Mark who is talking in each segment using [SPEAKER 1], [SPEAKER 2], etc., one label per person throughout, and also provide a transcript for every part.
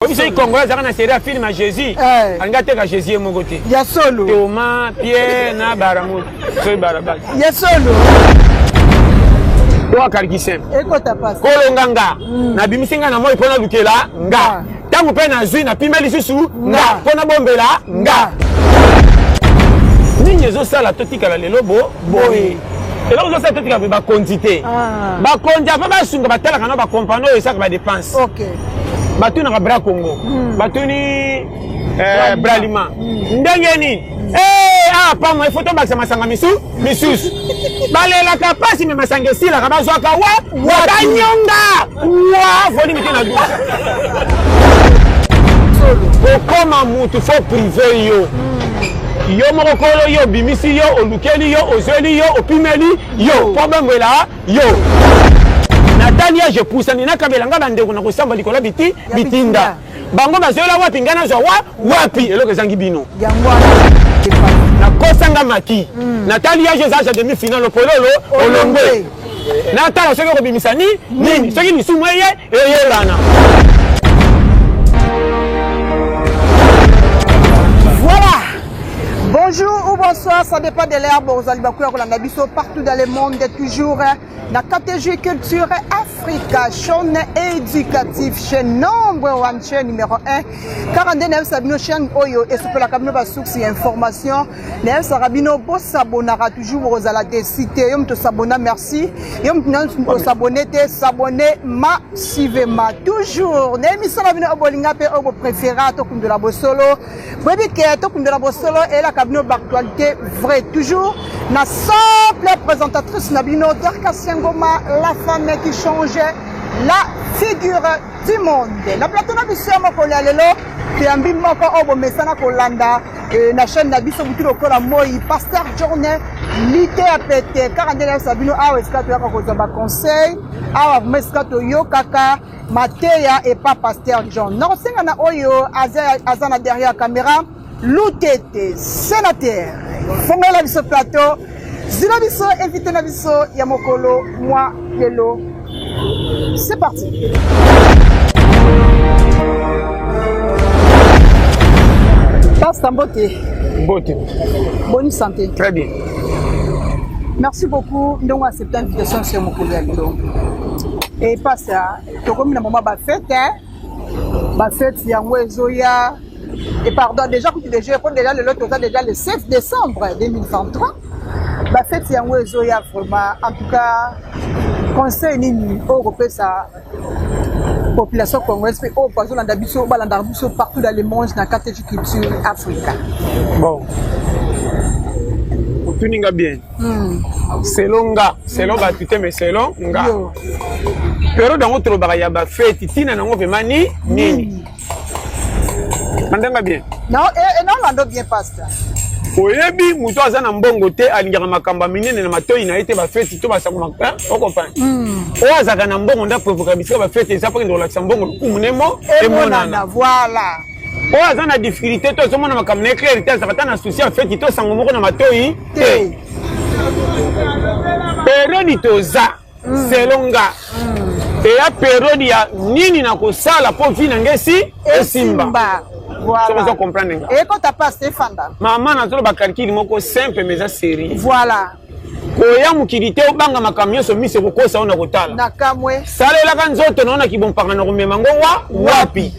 [SPEAKER 1] Oyebi soki congolais azalaka na serie ya film ya Jésus,
[SPEAKER 2] Eh.
[SPEAKER 1] alingi ateka Jésus ye moko te.
[SPEAKER 2] Ya solo.
[SPEAKER 1] Thomas, Pierre na Baramoto, soki Barabas.
[SPEAKER 2] Ya solo.
[SPEAKER 1] To akarikise.
[SPEAKER 2] Ekota pasi.
[SPEAKER 1] Kolonga nga, nabimisi nga na moi mpo nalukela nga.
[SPEAKER 2] Ah.
[SPEAKER 1] Ntango mpe nazwi napime lisusu nga
[SPEAKER 2] Nga.
[SPEAKER 1] mpo nabombela nga. Nini ezosala totikala lelo bo boye? Eloko ezosala totikala boye bakonzi te.
[SPEAKER 2] Ah.
[SPEAKER 1] Bakonzi afa basunga batalaka na bakompani oyo esaka badepense.
[SPEAKER 2] Ok.
[SPEAKER 1] Batunaka Bra Congo, batuni Bralima ndenge nini? Eh, ah, pamwa ifo tobakisa masanga misusu balelaka mpasi me masanga esilaka bazwaka wa banyonga wa volume te na dusa kokoma mutu fo prive yo yo moko kolo yo obimisi yo olukeli yo ozweli yo opimeli yo mpo bembwela yo natali age epusani nakabela nga bandeko na kosamba likolo ya biti bitinda bango bazwela wapi ngai nazwa wa wapi eloko ezangi bino
[SPEAKER 2] Yango wana.
[SPEAKER 1] Nakosanga maki natali age eza age ya demi finale opololo olongwe natala soki okobimisa ni nini soki lisumu eye eyebana.
[SPEAKER 2] Voilà. Bonjour ou bonsoir, ça dépend de l'heure. Bozali bakuya kolanda biso partout dans le monde, toujours na KTG Culture Africa, chaîne éducative, chaîne number one, chaîne numéro 1. 42 nayebisaka bino chaîne oyo esopelaka bino ba source ya information. Nayebisaka bino bosabonaka toujours, bokozala déçu te. Yo moto osabona, merci. Yo moto nyonso osabone te, s'abonner massivement. Toujours na émission na bino oyo bolinga mpe oyo bopréféra, Tokundola Bosolo. Boyebi ke Tokundola Bosolo eyelaka bino baactualité vrai. Toujours na simple présentatrice na bino, Dorcas Ngoma, la femme qui change la figure du monde. Na plateau na biso ya mokolo ya lelo, toyambi moko oyo bomesana kolanda na chaîne na biso butu lokola moi, Pasteur John Lite ya pete. Kaka nde nayebisa bino, awa esika toyaka kozwa baconseil, awa vraiment esika toyokaka mateya epa Pasteur John. Nakosenga na oyo aza, aza na derrière caméra, Lutete sénateur, fongolela biso plateau, zila biso invité na biso ya mokolo mwa lelo. C'est parti. Pasteur, mbote.
[SPEAKER 1] Mbote.
[SPEAKER 2] Bonne santé?
[SPEAKER 1] Très bien.
[SPEAKER 2] Merci beaucoup ndongo accepté invitation sur mokolo ya lelo. Et pasteur, tokomi na moment bafete, bafete yango ezoya. Et pardon, déjà kutu déjà po déjà lelo toza déjà le 7 décembre 2023. Bafete yango ezoya vraiment. En tout cas, conseil nini oyo kopesa population congolaise mpe oyo bazolanda biso, balandaka biso partout dans le monde na KTG Culture Africa?
[SPEAKER 1] Bon, otuni nga bien. Selon nga, selon bato te, mais selon nga,
[SPEAKER 2] Yo.
[SPEAKER 1] Periode yango tolobaka ya bafeti, ntina nango vraiment ni nini? Mandanga bien.
[SPEAKER 2] Non, naolanda bien, pasteur.
[SPEAKER 1] Oyebi, moto aza na mbongo te alingaka makambo ya minene na matoi na ye te, bafeti to basango, ocomprendre? Oyo azalaka na mbongo nde aprovoka bisika bafeti eza mpo kende kolakisa mbongo, lokumu nemo emonana.
[SPEAKER 2] Voilà.
[SPEAKER 1] Oyo aza na difficulté to azomona makambo na éclair te, azalaka ta na souci ya feti to sango moko na matoi te. Periode toza, selon nga, eya periode ya nini na kosala mpo vie na ngai esi esimba. Soki ozo comprendre nga.
[SPEAKER 2] Ekota, pasteur, efanda.
[SPEAKER 1] Mama, nazoloba calcul moko simple mais eza sérieux.
[SPEAKER 2] Voilà.
[SPEAKER 1] Koya mokili te obanga makambo nyonso miso ekokosa oyo na kotala.
[SPEAKER 2] Na kamwe.
[SPEAKER 1] Salelaka nzoto na yo na kibompanga na komema ngo wa wapi.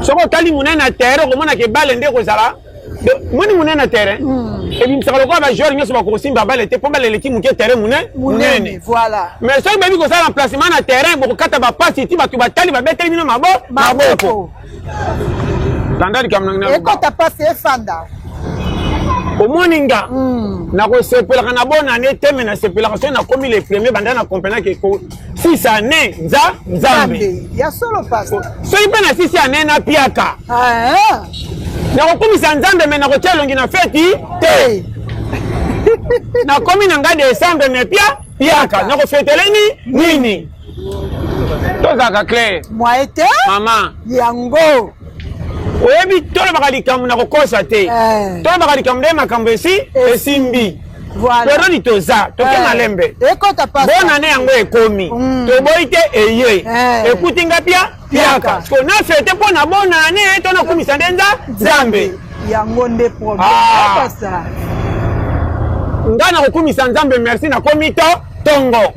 [SPEAKER 1] Soki otali monene na terrain, okomonaka ebale nde ekozala moni monene na terrain, ebimisaka lokola bajoueur nyonso bakokosimba bale te mpo bale eleki moke, terrain monene.
[SPEAKER 2] Munene, voilà.
[SPEAKER 1] Mais soki bayebi kosala emplacement na terrain, bokokata bapasi ti bato batali babeteli bino maboko. Landa likambo na ngai.
[SPEAKER 2] Ekota, pasi, efanda.
[SPEAKER 1] Omoni nga, nakosepelaka na bonane te, me nasepelaka soki nakomi le premier. Banda na comprendre ke sisa ane nza Nzambe.
[SPEAKER 2] Ya solo, pasteur.
[SPEAKER 1] Soki mpe nasisi ane napiaka,
[SPEAKER 2] Ah,
[SPEAKER 1] nakokumisa Nzambe, me nakotia elongi na feti te. Nakomi na ngai décembre, me pia piaka nakofeteleni nini? Tozalaka clair.
[SPEAKER 2] Moye te.
[SPEAKER 1] Mama.
[SPEAKER 2] Yango.
[SPEAKER 1] Oyebi, tolobaka likambo na kokosa te. Tolobaka likambo nde makambo esi esimbi. Periode toza, toke malembe.
[SPEAKER 2] Ekota, pasteur.
[SPEAKER 1] Bonane yango ekomi, toboyi te, eye ekuti nga pia. Piaka. Sikoyo na fete mpo na bonane to nakumisa nde Nzambe.
[SPEAKER 2] Yango nde problème. Ah.
[SPEAKER 1] Nga nakokumisa Nzambe merci nakomi to tongo.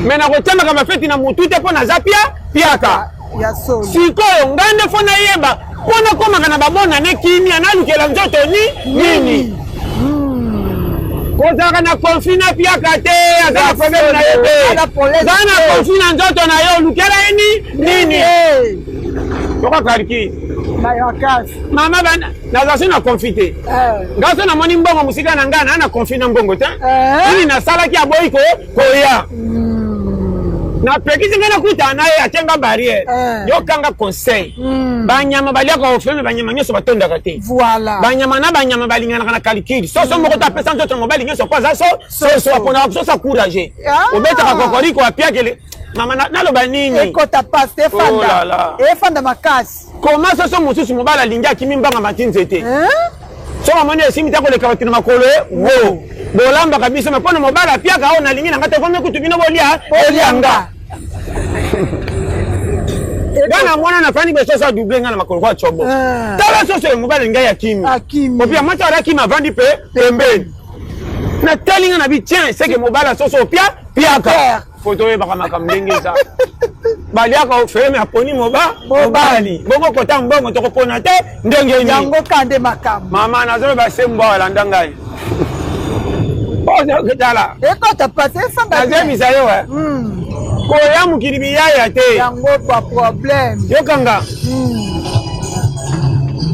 [SPEAKER 1] Mais nakotia makambo ya feti na mutu te mpo naza pia piaka. Sikoyo nga nde fo nayeba mpo nakomaka na babonane kimia nalukela nzoto ni nini. Kozalaka na conflit na piaka te, aza na problème na ye te. Za na conflit na nzoto na yo, olukela ye ni nini? Toka calcul. Mama bana naza so na conflit te. Nga so namoni mbongo mosika na nga na na conflit na mbongo te. Nini nasalaki aboyi ko koya. Napekisi nga nakutana na ye atie nga barrière. Yokanga conseil. Banyama baliaka ofele, banyama nyonso batondaka te.
[SPEAKER 2] Voilà.
[SPEAKER 1] Banyama na banyama balinganaka na calcul. Soso moko to apesa nzoto na mobali nyonso po aza so soso aponaka soso akourage. Obetaka kokoriko apiakele. Mama naloba nini?
[SPEAKER 2] Ekota pasi efanda. Efanda makasi.
[SPEAKER 1] Koma soso mosusu mobali alingi akimi mbanga mati nzete. Soki amoni esimbi te akoleka bato na makolo ye wo. Bolambaka biso me mpona mobali apiaka oyo nalingi na nga te komi kutu bino bolia bolia nga. Nga na mwana na fandi besoso adouble nga na makolo kwa chobo. Tala soso ya mobali ngai akimi. Opia mwasi alaki avandi pe pembeni. Natali nga na bi tiens c'est que mobali soso opia piaka. Faut toyebaka makambo ndenge eza. Baliaka ofele me aponi moba mobali. Bongo kota mbongo tokopona te ndenge nini?
[SPEAKER 2] Yango ka nde makambo.
[SPEAKER 1] Mama nazoloba sembo awa landa ngai. Tala.
[SPEAKER 2] Ekota pasi efanda.
[SPEAKER 1] Nazebisa yo eh. Koya mokili biyaya te.
[SPEAKER 2] Yango ba problème.
[SPEAKER 1] Yokanga.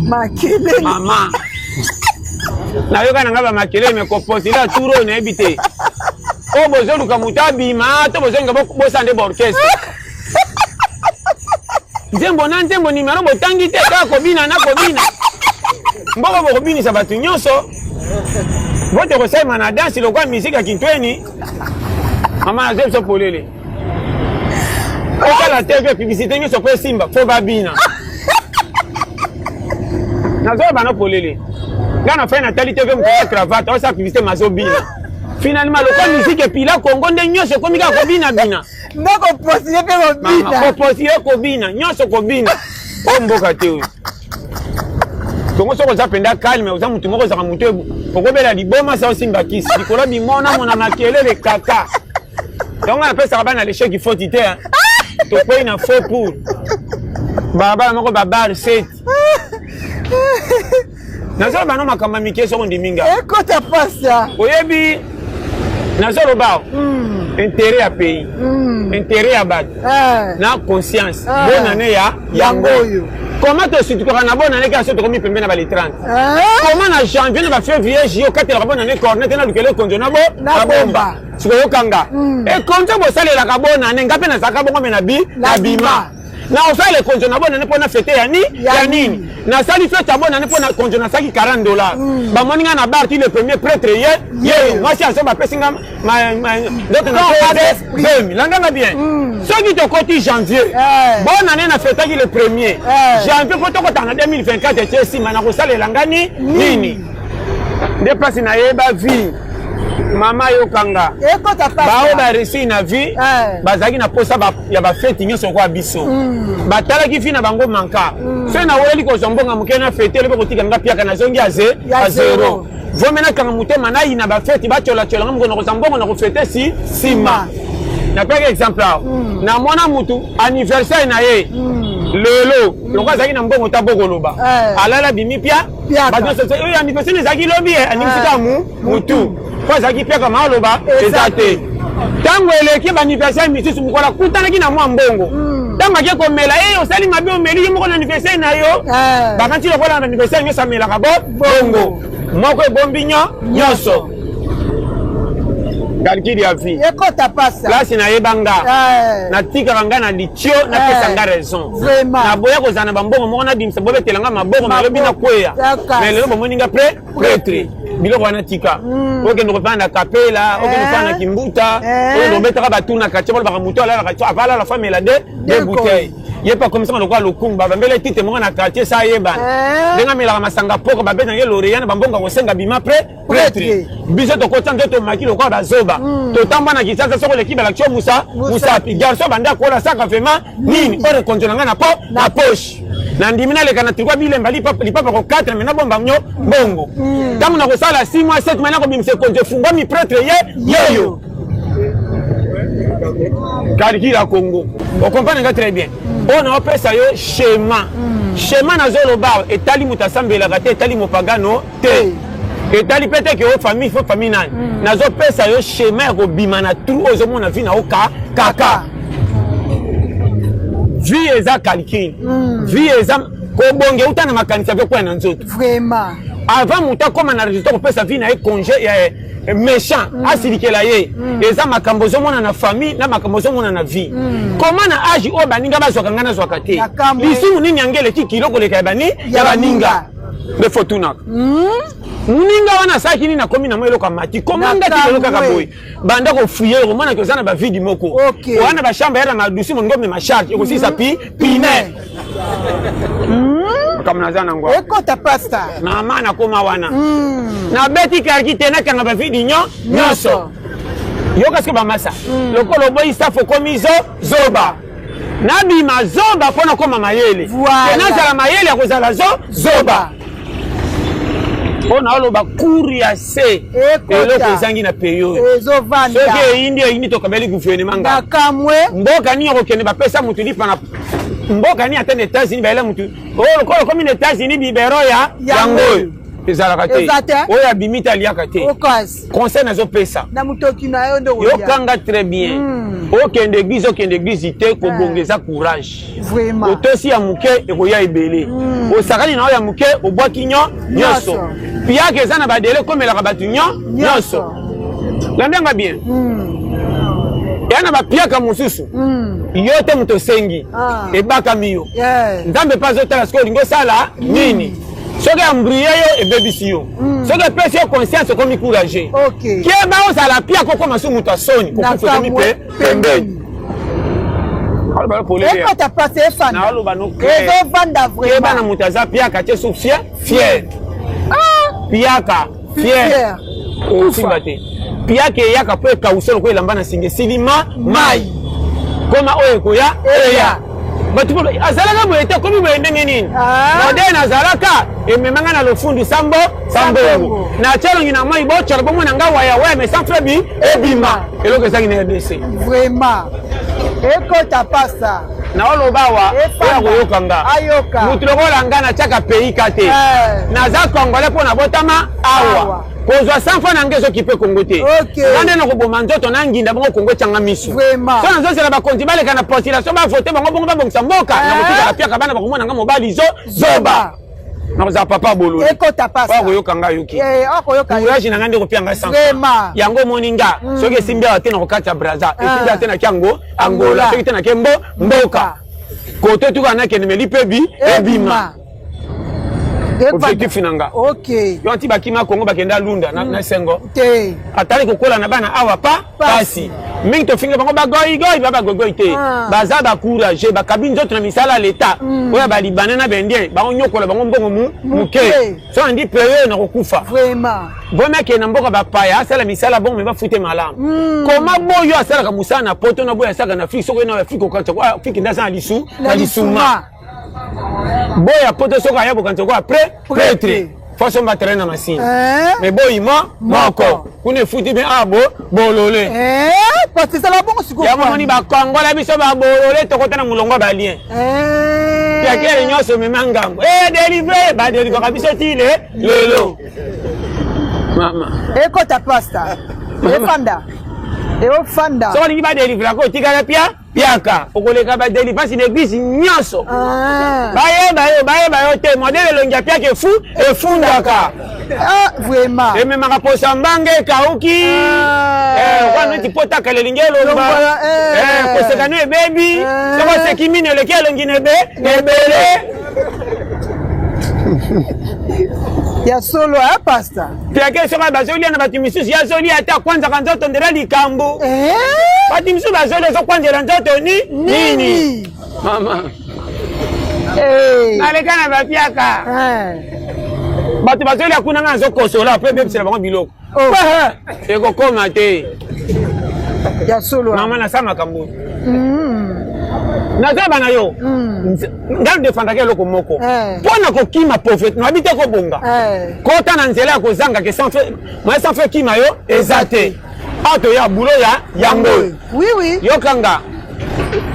[SPEAKER 2] Makelele.
[SPEAKER 1] Mama. Nayoka na ngai ba makelele me kopostile ya tour oyo nayebi te. Oyo bozoluka moto abima to bozolinga bosala nde baorchestre. Nzembo na nzembo nimero botangi te kaka kobina na kobina. Mboko bokobinisa bato nyonso. Vote kosalema na danse lokola musique ya kintweni. Mama nazwi biso polele. Otala TV publicité nyonso po esimba fo babina. Nazoyeba na polele. Nga na fai natali TV moto ya cravate osala publicité mazobina. Finalement lokola musique epila Congo nde nyonso ekomi kaka kobina bina.
[SPEAKER 2] Nde kopostile mpe kobina.
[SPEAKER 1] Kopostile kobina nyonso kobina. Oyo mboka te oyo. Kongo soki oza mpenza calme, oza motu moko ozalaka motu okobela liboma sa osimba kisi likolo bimona mona makelele kaka. Yango nga napesaka bana l'échec foti te. Tokwei na faux pour balabala moko babar set. Nazoloba no makambo ya mike soko ondimi nga.
[SPEAKER 2] Ekota pasi.
[SPEAKER 1] Oyebi nazoloba intérêt ya pays, intérêt ya bato na conscience. Bonne année ya yango oyo. Comment tosutukaka na bonne année kaka soki tokomi pembe na ba le 30? Comment na janvier na ba février juillet okatelaka bonne année cornet na lukela ekonzo na bo na bomba. Sikoyo okanga ekonzo bosalelaka bonne année nga mpe nazalaka bongo me na bi na bima. Na osala ekonzo na bonne année mpo na fete ya ni ya nini? Nasali fete ya bonne année mpo na konzo nasalaki $40. Bamoni nga na bar ti le premier prêtre ye ye mwasi azo bapesi nga ndoto na zemi. Landa nga bien. Soki tokoti janvier, bonne année na fetaki le premier janvier mpo tokotaka na 2024 etie nsima na kosalela nga ni nini? Nde place nayeba vie. Mama yokanga baoyo baresui na vie bazalaki na posa ya bafeti nyonso lokola biso. Batalaki vie na bango manka. Soki naweleli kozwa mbongo moke na fete elobi kotika nga piaka nazongi a zero. Vome nakanga motema nayina bafeti batyolatyola nga mokolo nakozwa mbongo na kofete si nsima. Napeki exemple awa. Namona mutu anniversaire na ye lelo lokola azalaki na mbongo ta bokoloba alala bimi pia bato nyonso oyo anniversaire ezalaki lobi aningisi kaka mutu po azalaki piaka ma aloba eza te. Ntango eleki baanniversaire misusu mokolo akutanaki na mwa mbongo ntango ake komela ye osali mabe omeli ye moko na anniversaire na yo bakanisi lokola na anniversaire nyonso amelaka bo bongo moko ebombi nyonso. Calcul ya vie.
[SPEAKER 2] Ekota pasa.
[SPEAKER 1] Place nayeba nga. Natikaka nga na litio napesa nga raison.
[SPEAKER 2] Vraiment.
[SPEAKER 1] Naboya kozala na bambongo moko nabimisa bobetela nga maboko nalobi nakweya. Mais lelo bomoni nga prêtre. Biloko wana tika. Okende kofanda na kapela, okende kofanda na kimbuta, okende kobetaka batu na quartier balobaka moto alalaka avalala famela de deux bouteilles. Ye mpe akomisaka lokola lokumu, babambela ye titre moko na quartier sa ayebana.
[SPEAKER 2] Eh.
[SPEAKER 1] Ndenge amelaka masanga poko, babetaka ye lauréat na bambongo akosenga bima pre prêtre. Biso tokotisa nzoto tomaki lokola bazoba. Totambwa na Kinshasa soki oleki balakisi yo musa musapi. Garçon banda akola saka vraiment nini oyo rekonzo na ngai na po na poche. Nandimi naleka na trikwa bilemba lipapa ko 4 me nabomba nyo mbongo. Ntango nakosala 6 mois 7 mois nakobimisa ekonzo efungwami prêtre ye yeyo. Calcul ya Congo. Okomprendre nga très bien. Oyo naopesa yo schéma. Schéma nazoloba etali moto asambelaka te, etali mopagano te. Etali pe te ke o famille fo famille nani. Nazopesa yo schéma ya kobima na trou oyo ozomona vie na yo ka kaka. Vie eza calcul. Vie eza kobonge uta na makanisi ya kokwea na nzoto.
[SPEAKER 2] Vraiment.
[SPEAKER 1] Avant moto akoma na résultat kopesa vie na ye congé ya méchant asilikela ye eza makambo ozomona na famille na makambo ozomona na vie. Koma na age oyo baninga bazwaka ngai nazwaka te. Lisumu nini yange eleki kilo koleka ya bani ya baninga nde fo tunaka. Moninga wana asalaki nini akomi na mwa eloko amati koma nga ti lelo kaka boye banda kofuye okomonaki oza na bavide moko oya na bachambre ya na madusi moninga omema charge ekosilisa pi pine. Makambo naza nango
[SPEAKER 2] ekota pasta
[SPEAKER 1] mama nakoma wana nabeti karki te nakanga bavidi nyonso yoka soki bamasa lokola oboyi safu okomi zo zoba nabima zoba mpo nakoma mayele te nazala mayele ya kozala zo zoba mpo naoloba cour ya se eloko ezangi na pays oyo soki eyindi eyindi tokabeli gouvernement nga mboka nini okokende bapesa motu lipa na mboka nini ata na États-Unis bayela motu oyo lokola okomi na États-Unis bibero ya yango oyo ezalaka te oyo abimi te aliaka te. Conseil nazopesa
[SPEAKER 2] na motoki na yo nde
[SPEAKER 1] yokanga très bien. Okende église, okende église te, kobonga eza courage.
[SPEAKER 2] Vraiment.
[SPEAKER 1] Otosi ya moke ekoya ebele. Osakani na oyo ya moke obwaki nyonso. Piaka eza na badele ekomelaka bato nyonso. Landanga bien. Eya na bapiaka mosusu yo te moto osengi ebakami yo. Nzambe mpe azotala sikoyo olingi osala nini. Soki ambrie yo ebebisi yo, soki epesi yo conscience okomi courage. Keba ozala piaka okoma so moto asoni kokufa okomi mpe pembeni.
[SPEAKER 2] Ekota place efanda.
[SPEAKER 1] Naoloba no
[SPEAKER 2] ezovanda
[SPEAKER 1] vraiment. Keba na moto aza piaka te so fier fier. Piaka fier osimba te. Piaka eyaka mpo ekausa lokola elamba na singa esili ma mai koma oyo ekoya eya bato azalaka boye te akomi boye ndenge nini modele nazalaka ememanga na lofundu sambo sambongo na tialongi na mai botyala bomona nga waya waya mais sans frebi ebima eloko ezangi na RDC.
[SPEAKER 2] Vraiment. Ekota pasta.
[SPEAKER 1] Naoloba awa oyo akoyoka nga motu lokola nga natiaka pays ka te. Naza congolais mpo nabotama awa. Kozwa 100 francs na nga ezokipe Kongo te. Nga nde nakoboma nzoto na nginda bongo Kongo etyanga misu. So nazozela bakonzi baleka na postulation bavote bango bongo babongisa mboka nakotikala piaka bana bakomona nga mobali zo zoba nakozala papa bololo
[SPEAKER 2] ekota pasta
[SPEAKER 1] akoyoka nga yoki courage na nga nde kopia nga
[SPEAKER 2] 100
[SPEAKER 1] yango omoni nga soki esimbi awa te nakokati ya Braza esimbi awa te nake yango Angola soki te nake mbo mboka kote tuka nakende meli mpe bi ebima objectif na nga. Yo anti bakima Kongo bakenda Lunda na sengo atali kokola na bana awa pa pasi mingi tofinga bango bagoigoi ba bagogoi te baza bacourage bakabi nzoto na misala ya leta oyo balibane na baindien bango nyokola bango mbongo moke so andi peye na kokufa vraiment akende na mboka bapaya asala misala bongo me bafute malamu. Koma boyo asalaka mosala na poto na boyo asalaka na Afrique soki oye na Afrique okanisa Afrique nde aza na lisu na lisuma boya poto soki aya bokanisa ko après prêtre façon baterrain na masini mais boyima moko kuna efuti mpe a bo bolole yango moni bakongola biso babolole tokota na molongo ya balien piakele nyonso omema ngambo delivre badelivraka biso ti le lelo mama
[SPEAKER 2] ekota pasta efanda eofanda
[SPEAKER 1] soki olingi badelivraka otikala pia piaka okoleka badelivrance na eglise nyonso bayeba yo bayeba yo te modele elongi ya piaka efu efundaka
[SPEAKER 2] vraiment
[SPEAKER 1] ememaka posa mbanga ekauki wana neti potakala elingi elomba koseka no ebebi soki oseki mino eleki elongi na ebele
[SPEAKER 2] ya solo ya pasta
[SPEAKER 1] piake soki bazolia na bato misusu ya zolia ata akwanzaka nzoto ndela likambo bato misusu bazolia ezokwanzela nzoto ni nini mama. Naleka na bapiaka. Bato bazolia kuna, nga nazokosola mpo ebebisela bango biloko.
[SPEAKER 2] Oh.
[SPEAKER 1] Ekokoma te.
[SPEAKER 2] Ya solo.
[SPEAKER 1] Mama, nasala makambo. Nazoyeba na yo. Ngai defendaka eloko moko mpo na kokima pauvreté, nayebi te kobonga. Kota na nzela ya kozanga ke moyen sans fe kima yo eza te. Awa toya bulo ya yango. Yokanga,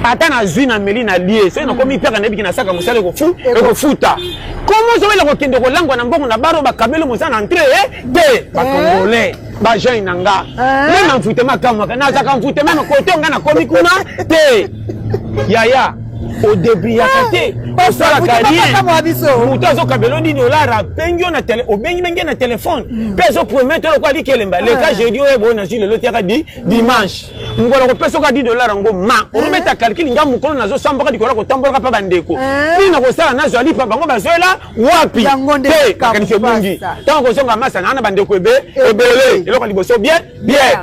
[SPEAKER 1] ata nazwi, nameli, na lie, soki nakomi piaka, nayebiki nasaka mosala ekofuta. Komo ozowela kokende kolangwa na mbongo na baro bakabeli moza na entrée te. Bacongolais, bajeune na nga, meme envoûtement akamwaka, nazalaka envoûté même kote nga nakomi kuna te. Yaya, odebriyaka te, osalaka rien. Moto azokabela 10 dollar, abengi yo na tele, obengi bengi na telefone mpe azopromettre lokola likelemba leka jeudi oyo boyo nazwi lelo tiaka di dimanche mokolo kopesa oka 10 dollar yango. Ma olobeta calcul, nga mokolo nazosambaka likolo ya kotambolaka mpa bandeko nini nakosala, nazwa lipa, bango bazwela wapi te? Makanisi ebungi. Ntango kozonga masa naa na bandeko ebele, eloko ya liboso bien bien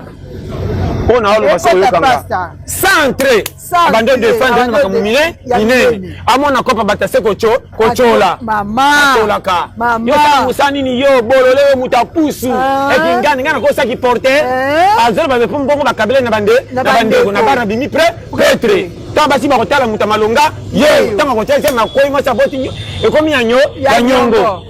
[SPEAKER 1] mpo na oloba so oyokanga centre abandi odefendre na makambo mine minene, amona kopa bato ase kotyola, atolaka yo kaka mosala nini, yo bolole, yo moto apusu eki ngani ngai nakosaki porte azoloba mepo mbongo bakabele na bandeko na bana bimi prêtre. Ntango basi bakotala moto ya malonga ye, ntango akotia se makoi, mwasi aboti, ekomi ya nyongo.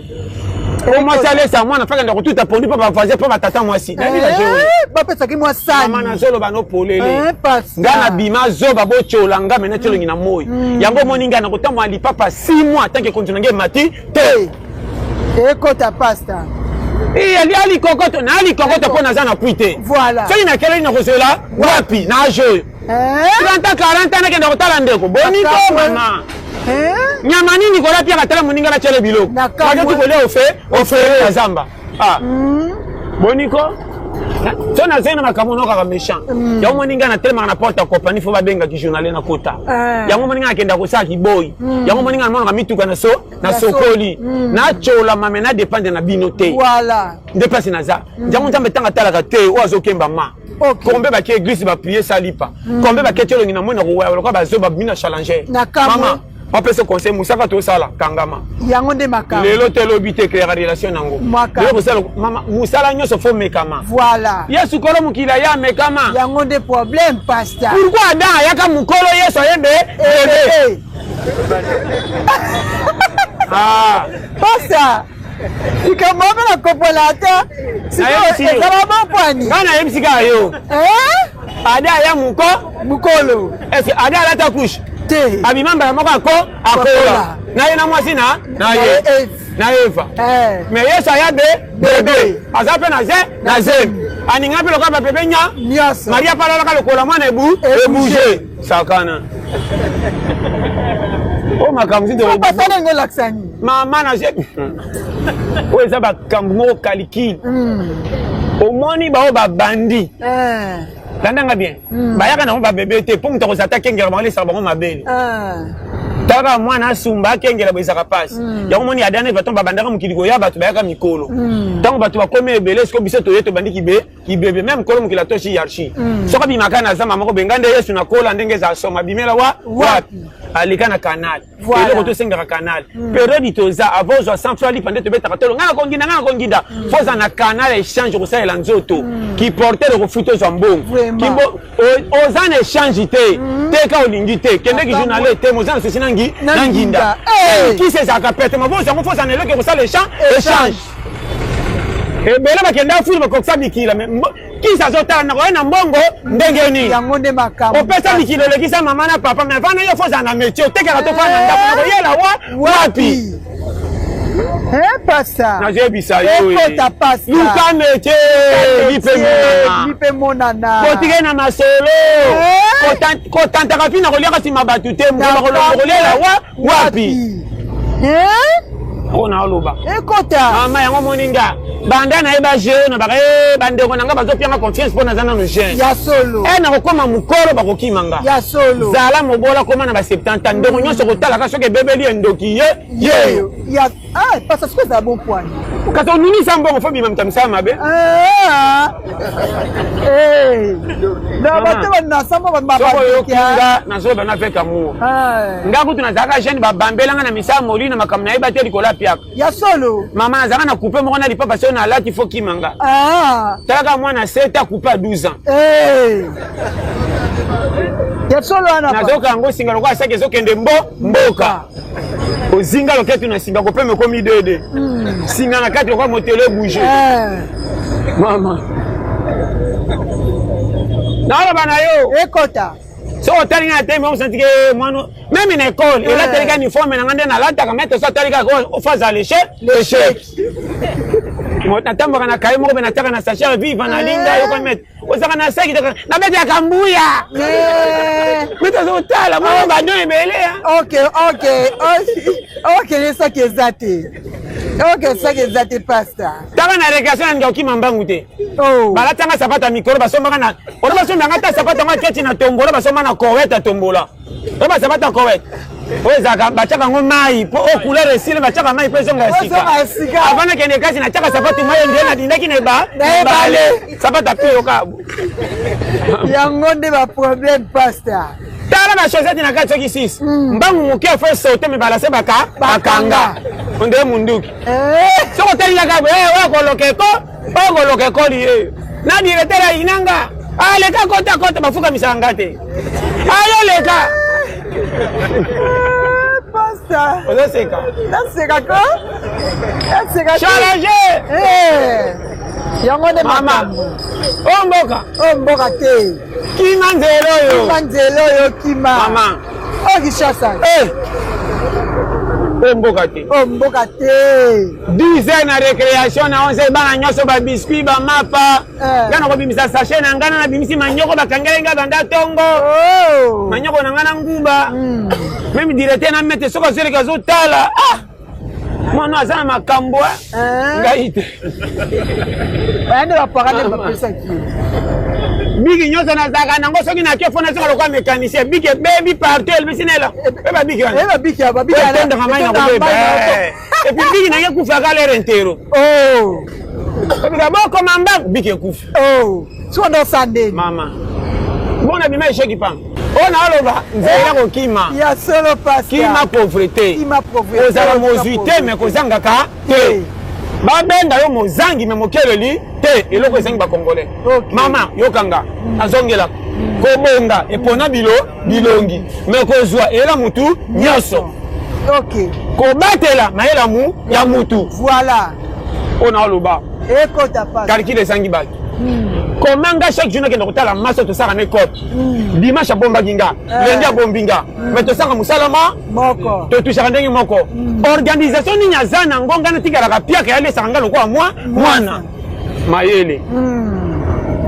[SPEAKER 1] O mwasi alesa mwana, fakenda kotuta pondu mpo bavoisin, mpo batata mwasi nayebi baje oyo.
[SPEAKER 2] Bapesaki mwa sani.
[SPEAKER 1] Mama, nazoloba no polele. Nga nabima zoba, botyola nga mena tyolongi na moi yango. Omoni ngai nakotambola lipapa 6 mois tant que konti na ngai emati te.
[SPEAKER 2] Ekota, pasta.
[SPEAKER 1] Ali kokoto na ali kokoto mpo naza na pui te. Soki nakeleli, nakozela wapi na age oyo? 30 ans, 40 ans, nakenda kotala ndeko boni ko mama nyama nini kola piaka, tala moninga batiele biloko, baketi kolia ofe ofele ya zamba. Ah, boni ko so nazali na makambo no kaka méchant. Yango moni ngai natelemaka na porte ya compagnie, fo babengaki journalier na kota. Yango moni ngai nakenda kosala kiboyi. Yango moni ngai namonaka mituka na so nasokoli, natyola me nadépendre na bino te. Nde place naza yango. Nzambe ntango atalaka te oyo azokemba ma kombe bake église, baprier salipa kombe baketi elongi na moi na kowaya lokola bazoba bimi na challenger. Mama, apesa conseil mosaka tosala kangama.
[SPEAKER 2] Yango nde makambo.
[SPEAKER 1] Lelo te, elobi te, créaka relation nango lelo kosala. Mama, mosala nyonso fo mekama. Yesu kolo mokili aya amekama.
[SPEAKER 2] Yango nde problème, pasteur.
[SPEAKER 1] Pourquoi Adam ayaka mokolo, Yesu ayembe bebe? Ah.
[SPEAKER 2] Pasteur, likambo mpe nakopola ata ezala bopwani.
[SPEAKER 1] Ngai nayebisi kaka yo, Ada aya moko
[SPEAKER 2] mokolo.
[SPEAKER 1] Est-ce Ada alata couche?
[SPEAKER 2] Te.
[SPEAKER 1] Abima mbala moko, ako akola na ye na mwasi na ye na Eva. Mais Yesu aya be bebe, aza mpe na ze na zemi, aninga mpe lokola babebe nya. Maria mpe alalaka lokola mwana ebu ebouge sakana o makambo.
[SPEAKER 2] Ndenge olakisa nini?
[SPEAKER 1] Mama, na oyo eza bakambo moko calcul. Omoni bao babandi, landanga bien, bayaka nango babebe te mpo moto akozala ata akengela bango, alesaka bango mabele. Talaka mwana asumba akengela bo ezalaka mpasi. Yango moni Adam Eva, ntango babandaka mokili koya, bato bayaka mikolo. Ntango bato bakomi ebele, siko biso toye tobandi kibebe. Même kolo mokili atosi hiérarchie. Soki abimaka na zamba moko benga nde Yesu nakola ndenge ezala soma abimela wa wapi, aleka na canal. Eloko tosengaka canal, période toza avant ozwa 100 francs lipa nde tobetaka tolo, ngai nakonginda, ngai nakonginda. Fo oza na canal échange kosalela nzoto kiporter, okofuta, ozwa mbongo. Oza na échange te, teka olingi te, kendeki journalier te, moza na souci na nginda. Kisi ezalaka pete mabo ozango, fo oza na eloko ekosala échange. Ebele bakenda fulu, bakokisa bikila, mais kisi azotala na koya na mbongo ndenge nini?
[SPEAKER 2] Yango nde makambo.
[SPEAKER 1] Opesa mikili, olekisa mama na papa, mais vana yo fo ozala na métier, otekaka to fana na ndako, na koyela wa wapi?
[SPEAKER 2] Pasa.
[SPEAKER 1] Nazoyebisa yo.
[SPEAKER 2] Ekota, pasa.
[SPEAKER 1] Luka métier,
[SPEAKER 2] lipe monana.
[SPEAKER 1] Kotike na masolo, kotantaka mpi na koliaka nsima bato te, koliela wa wapi oyo naoloba.
[SPEAKER 2] Ekota.
[SPEAKER 1] Mama, yango moni nga banda nayeba jeu na baka bandeko na nga bazopianga confiance mpo naza nano jeune.
[SPEAKER 2] Ya solo.
[SPEAKER 1] E nakokóma mokolo, bakokima nga.
[SPEAKER 2] Ya solo.
[SPEAKER 1] Zala mobola, kóma na ba 70 ans, ndeko nyonso kotalaka soki ebebeli endoki ye ye.
[SPEAKER 2] Ya, ah, pasa, sikoyo ezala bon poani.
[SPEAKER 1] Kasi onunisa mbongo fo bima moto ya misala mabe.
[SPEAKER 2] Ah. Eh. Na bato banasa mbongo
[SPEAKER 1] Soko oyoki nga nazoloba na avec amour. Nga kutu nazalaka jeune, babambela nga na misala molili na makambo nayeba te likolo ya piaka.
[SPEAKER 2] Ya solo.
[SPEAKER 1] Mama, nazalaka na coupe moko na lipapa, soki nalati fo kima nga.
[SPEAKER 2] Ah.
[SPEAKER 1] Talaka mwana 7 coupe à 12 ans.
[SPEAKER 2] Eh. Ya solo wana.
[SPEAKER 1] Nazoka yango singa lokola saki ezokende mbo mboka. Ozinga loketu na singa kopema ekomi dede. Singa na kati lokola motele ebouge.
[SPEAKER 2] Eh.
[SPEAKER 1] Mama. Naoloba na yo.
[SPEAKER 2] Ekota.
[SPEAKER 1] Soki otali ngai na temi osantike mwana meme na ekole elateli kaka uniforme na ngai nde nalataka maître so atali kaka ofaza l'échec, l'échec. Natambaka na kaye moko mpe natiaka na sachet ya viva na linda yoka maître ozalaka na saki nabetaka mbuya. Maître azotala mwana bado ebele.
[SPEAKER 2] Ok, saki eza te. Ok, saki eza te, pasteur.
[SPEAKER 1] Taka na récréation nalinga okima mbangu te.
[SPEAKER 2] Oh.
[SPEAKER 1] Balatanga sapato ya mikolo basombaka na ono, basombanga ata sapato yango aketi na tombola, basomba na Koweït ya tombola oyo basapato ya Koweït oyo ezalaka batiaka yango mai mpo oyo couleur esili, batiaka mai mpo ezonga ya
[SPEAKER 2] Ezonga ya sika.
[SPEAKER 1] Avant nakende kasi natiaka sapato mai nde nadindaki na eba
[SPEAKER 2] Na ebale.
[SPEAKER 1] Sapato apiyo kabo.
[SPEAKER 2] Yango nde baproblème, pasteur.
[SPEAKER 1] Tala bachaussette na kati soki 6 mbangu moke afo esaute me balase baka bakanga ondeye munduki.
[SPEAKER 2] Eh.
[SPEAKER 1] Soki otalingaka boye, oyo koloka eko oyo koloka ekoli ye na directeur ayinanga aleka kota kota bafukamisaka nga te ayo leka.
[SPEAKER 2] Pasteur.
[SPEAKER 1] Ozoseka.
[SPEAKER 2] Naseka ko, naseka te.
[SPEAKER 1] Challenge.
[SPEAKER 2] Eh. Yango nde
[SPEAKER 1] mama
[SPEAKER 2] makambo.
[SPEAKER 1] Oyo mboka.
[SPEAKER 2] Oyo mboka te.
[SPEAKER 1] Kima nzela oyo.
[SPEAKER 2] Kima nzela oyo, kima.
[SPEAKER 1] Mama.
[SPEAKER 2] Oyo Kinshasa.
[SPEAKER 1] Eh. Oyo mboka te.
[SPEAKER 2] Oyo mboka te.
[SPEAKER 1] 10 heures na récréation, na 11 heures bana nyonso babiscuit, bamapa.
[SPEAKER 2] Eh.
[SPEAKER 1] Nga nakobimisa sachet na ngai na nabimisi manyoko bakangeli ngai banda ntongo.
[SPEAKER 2] Oh.
[SPEAKER 1] Manyoko na ngai na nguba. Même directeur na maître soki azoleka azotala, ah, mwana aza na makambo.
[SPEAKER 2] Eh.
[SPEAKER 1] Ngai te.
[SPEAKER 2] Baya nde baparent nde
[SPEAKER 1] Mama.
[SPEAKER 2] bapesaki yo.
[SPEAKER 1] Biki nyonso nazalaka nango, soki nake fo nazonga lokola mécanicien, biki ebebi partout, elebisi nela mpe babiki wana.
[SPEAKER 2] Eh, babiki ya babiki.
[SPEAKER 1] Etondaka mai na kobeba et puis biki nange ekufaka lere ntero.
[SPEAKER 2] Oh.
[SPEAKER 1] Obika bokoma mbangu, biki ekufi.
[SPEAKER 2] Oh. Soki ndo osala ndeni?
[SPEAKER 1] Mama, bona bima esheki pamba oyo naoloba nzela kokima.
[SPEAKER 2] Ya solo, pasteur.
[SPEAKER 1] Kima pauvreté.
[SPEAKER 2] Kima pauvreté.
[SPEAKER 1] Ozala mozwi te me kozangaka te. Babenga yo mozangi me mokeleli te. Eloko ezangi bacongolais. Mama, yokanga, azongelaka kobonga epona bilo bilongi me kozwa eyela mutu nyonso. Kobatela mayelamu ya mutu. Oyo naoloba.
[SPEAKER 2] Ekota, pasteur.
[SPEAKER 1] Calcul ezangi bato. Koma nga chaque jour nakenda kotala maso, tosaka na école. Dimanche abombaki nga, lundi abombi nga, mais tosaka mosala ma
[SPEAKER 2] moko.
[SPEAKER 1] Totushaka ndenge moko. Organisation nini aza nango? Nga natikalaka piaka, yalesaka nga lokola mwa mwana mayele.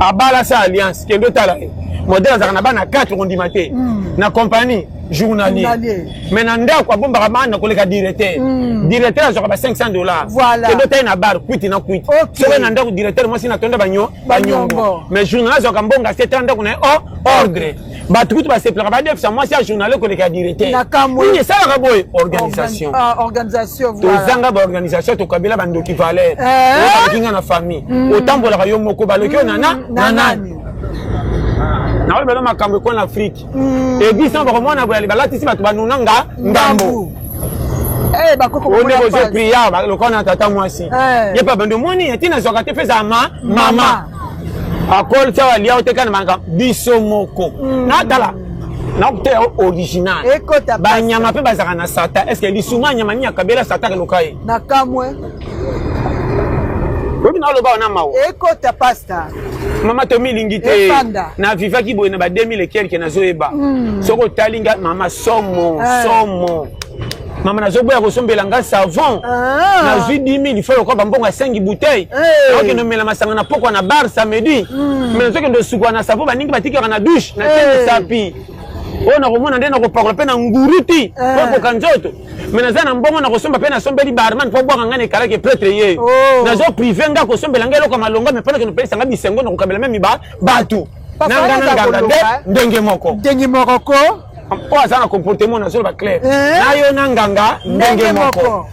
[SPEAKER 1] Abala sa alliance, kende otala ye modèle azalaka na bana 4, kondima te na compagnie journalier.
[SPEAKER 2] Journalier.
[SPEAKER 1] Mais na ndako abombaka bana koleka directeur. Directeur azwaka ba 500 $. Kende otali na bar kwiti na kwiti. Soki na ndako directeur mwasi na tonda banyo banyongo.
[SPEAKER 2] Banyongo.
[SPEAKER 1] Mais journal azwaka mbongo ase tala ndako na ye o ordre, bato kutu basepelaka badefisa mwasi ya journalier koleka ya directeur.
[SPEAKER 2] Na kamwe.
[SPEAKER 1] Nini esalaka boye? Organisation.
[SPEAKER 2] Ah, organisation, voilà.
[SPEAKER 1] Tozanga baorganisation, tokabela bandoki valeur.
[SPEAKER 2] Eh.
[SPEAKER 1] Baloki nga na famille, otambolaka yo moko, baloki yo nana
[SPEAKER 2] na
[SPEAKER 1] na nani.
[SPEAKER 2] Nani?
[SPEAKER 1] Naoyebela makambo ekwa na Afrique, église bakomona boye balatisi bato banuna nga ngambo.
[SPEAKER 2] Eh, bakoko.
[SPEAKER 1] Oyo nde bozo prier lokola na tata mwasi.
[SPEAKER 2] Eh.
[SPEAKER 1] Ye mpe bando omoni ntina azwaka te mpe ezala ma mama akoli tia alia oteka na makambo biso moko. Natala nakoteya original.
[SPEAKER 2] Ekota.
[SPEAKER 1] Banyama mpe bazalaka na satan. Est ce que lisuma nyama nini akabela satan keloka ye?
[SPEAKER 2] Na kamwe.
[SPEAKER 1] Oyebi naoloba wana mawa.
[SPEAKER 2] Ekota, pasteur.
[SPEAKER 1] Mama, tomilingi te.
[SPEAKER 2] Efanda.
[SPEAKER 1] Navivaki boye na ba 2000 et quelque, nazoyeba. Soki otali nga, mama, somo.
[SPEAKER 2] Eh.
[SPEAKER 1] Somo, mama, nazoboya kosombela nga savon.
[SPEAKER 2] Ah.
[SPEAKER 1] Nazwi 10 000 ifo lokola bambongo ya 5 bouteille.
[SPEAKER 2] Eh.
[SPEAKER 1] Nakokende omela masanga na pokwa na bar samedi, mais nazokende osukwa na savon baningi batikaka na douche na
[SPEAKER 2] Eh.
[SPEAKER 1] sapi oyo nakomona nde nakopakola mpe na nguru ti
[SPEAKER 2] Eh.
[SPEAKER 1] okoka nzoto. Mais naza na mbongo na kosomba mpe nasombeli barman mpo bwaka ngai na ekalaki prêtre ye.
[SPEAKER 2] Oh.
[SPEAKER 1] Nazo prive nga kosombela ngai eloko ya malonga, mais mpona kende opelisa ngai bisengo na kokabela meme ba bato.
[SPEAKER 2] Papa,
[SPEAKER 1] Na nga na
[SPEAKER 2] wana
[SPEAKER 1] nganga nde
[SPEAKER 2] koloba,
[SPEAKER 1] ndenge moko.
[SPEAKER 2] Ndenge moko ko.
[SPEAKER 1] Oyo aza na comportement, nazoloba clair.
[SPEAKER 2] Eh.
[SPEAKER 1] Na yo na nganga ndenge moko.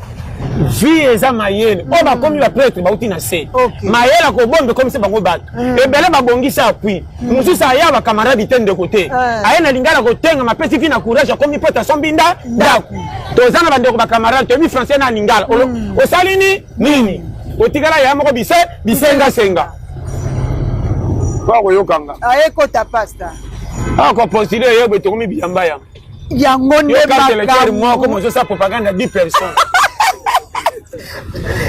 [SPEAKER 1] Vie eza mayele. Oyo bakomi ba prêtre bauti na se. Mayele akobomba ekomisi bango bato. Ebele babongisa appui. Mosusu aya ba camarade te ndeko te. Aye na lingala kotengama apesi vie na courage akomi poto asombi nda ndako. Toza na bandeko ba camarade toyebi français na lingala. Osali ni nini? Otikala ya moko bise bisenga senga. Kwa koyokanga.
[SPEAKER 2] Aye kota pasta.
[SPEAKER 1] Ako postuler yebo tokomi biyamba ya.
[SPEAKER 2] Yango nde
[SPEAKER 1] makambo. Moko mozosala propagande ya 10 personnes.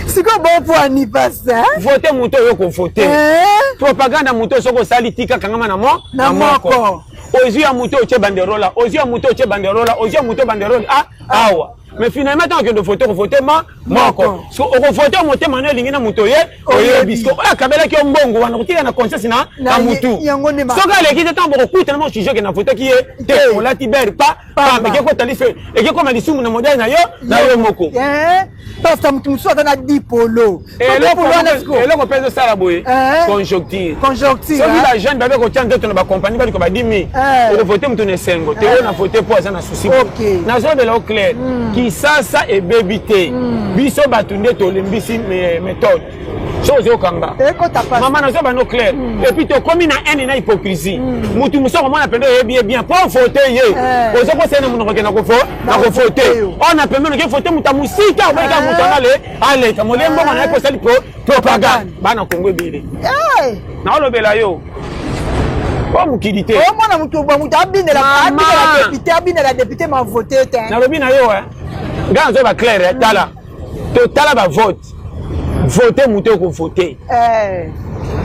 [SPEAKER 2] Sikoyo bopwani pasta.
[SPEAKER 1] Vote moto oyo kovote. Eh? Propagande ya moto soki osali tika kangama na mo
[SPEAKER 2] na moko.
[SPEAKER 1] Ozwi ya moto otie banderola, ozwi ya moto otie banderola, ozwi ya moto banderola ah awa. Mais finalement ntango okende vote okovote ma moko. So okovote motema no elingi na moto ye oyebi. So oyo akabelaki yo mbongo wana kotika na conscience na na mutu. Soki aleki te ntango bokokutana mo sujet ke na votaki ye te olati bere pa pamba eke kota life eke koma lisumu na modèle na yo na yo moko.
[SPEAKER 2] Pasta moto mosusu aza na dipolo.
[SPEAKER 1] Eloko mpe ezosala boye conjoncture.
[SPEAKER 2] Conjoncture.
[SPEAKER 1] Soki ba jeune babe kotia nzoto na ba compagnie baluka ba 10 000 okovote moto na esengo te oyo na vote mpo aza na souci. Nazolobela yo clair. Kisasa ebebi te. Biso bato nde tolembisi méthode. Soki ozokanga. Mama nazoba no clair. Et puis tokomi na haine na hypocrisie. Mutu mosusu akomona pende oyebi ye bien mpo vote ye. Ozo kosala na monoko ke na kovote. Oyo na pembeni oke vote moto ya mosika oboyika moto wana aleka molie mbongo na ye mpo osali propagande. Bana Kongo ebele. Naolobela yo. Po mokili te.
[SPEAKER 2] Omona moto moto abinela député abinela député ma vote te.
[SPEAKER 1] Nalobi na yo ngai nazoba clair tala. Totala ba vote. Vote moto okovote.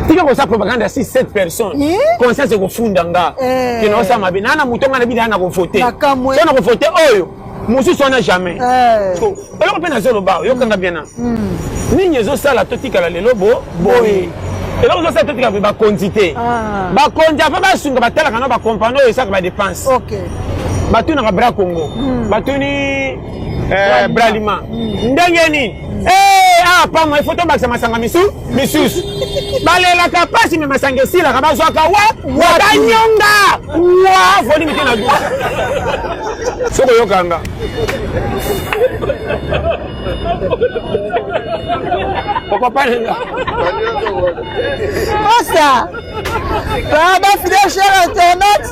[SPEAKER 1] Tika kosala propagande ya 6 7 personnes. Conscience ekofunda nga. Ke naosala mabe. Naa na moto nga na bina na kovote. So na kovote oyo mosusu wana jamais. Eloko mpe nazoloba oyokanga bien na. Nini ezosala totikala lelo bo boye. Eloko ezosala totikala boye bakonzi te. Bakonzi afa basunga batalaka na bakompani oyo esalaka badepense. Batunaka bra Congo. Batuni Bralima. Ndenge nini? Ah pamwa il faut tobakisa masanga misu misusu. Balelaka pasi me masanga esilaka bazwaka wa banyonga wa volume te na duka. Soki oyokanga. Okopalenga.
[SPEAKER 2] Pasta. Pardon, fidèle cher internaute.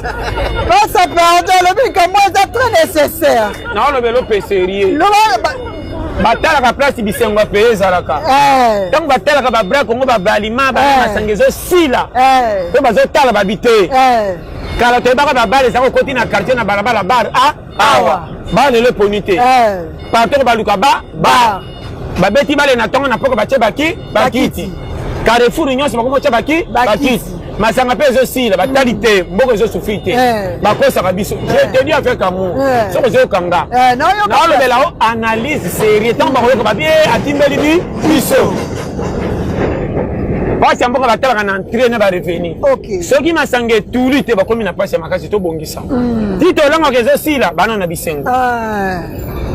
[SPEAKER 2] Pasta, pardon, le likambo eza très nécessaire.
[SPEAKER 1] Naolobela ope sérieux. Batalaka place bisengo ya peye ezalaka. Ntango batalaka babra Kongo babalima masanga ezosila. Mpe bazotala babi te. Kala toyebaka babale ezaka okoti na quartier na balabala bar a awa. Ba lelo eponi te. Partout baluka ba bar. Babeti bale na ntongo na poko batie baki bakiti. Carrefour nyonso bakomi kotia baki bakiti. Masanga mpe ezosila batali te mboka ezosufri te bakosaka biso. Je te dis avec amour. Soki ozokanga naolobela o analyse sérieux ntango bakoyoka babi atimbeli bi biso. Pasi ya mboka batalaka na entrée na ba revenu. Soki masanga etuli te bakomi na pasi ya makasi tobongisa. Ti tolongaka ezosila bana na bisengo.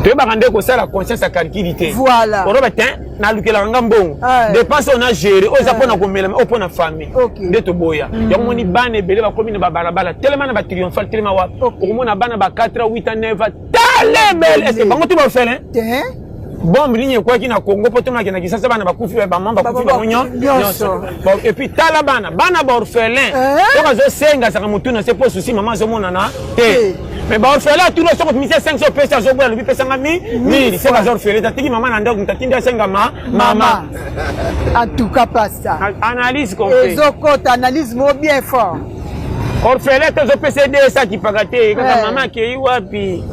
[SPEAKER 1] Toyebaka nde kosala conscience ya calcul te. Oloba te nalukelaka nga mbongo. Dépense oyo na gérer oyo eza mpona komela oyo mpona famille. Nde toboya. Yango moni bana ebele bakomi na babalabala telema na ba triomphal telema wapi. Okomona bana ba 4 ans 8 ans 9 ans tala ebele. Est-ce que bango tout ba orphelin? Bombe nini ekwaki na Congo po tomaki na Kinshasa bana bakufi ba mama bakufi bango nyonso. Et puis tala bana bana ba orphelin. Soki azosenga saka mutu na se po souci mama azomonana te. Mais ba orphelin atuni soki otumisi 500 opesi azoboya alobi pesanga mi 1000 soki aza orphelin atiki mama na ndako moto atindi asenga ma mama.
[SPEAKER 2] En tout cas pasta.
[SPEAKER 1] Analyse complet.
[SPEAKER 2] Ezokota analyse mo bien fort.
[SPEAKER 1] Orphelin te ozopesa ye 200 akipaka te kaka mama akei wapi.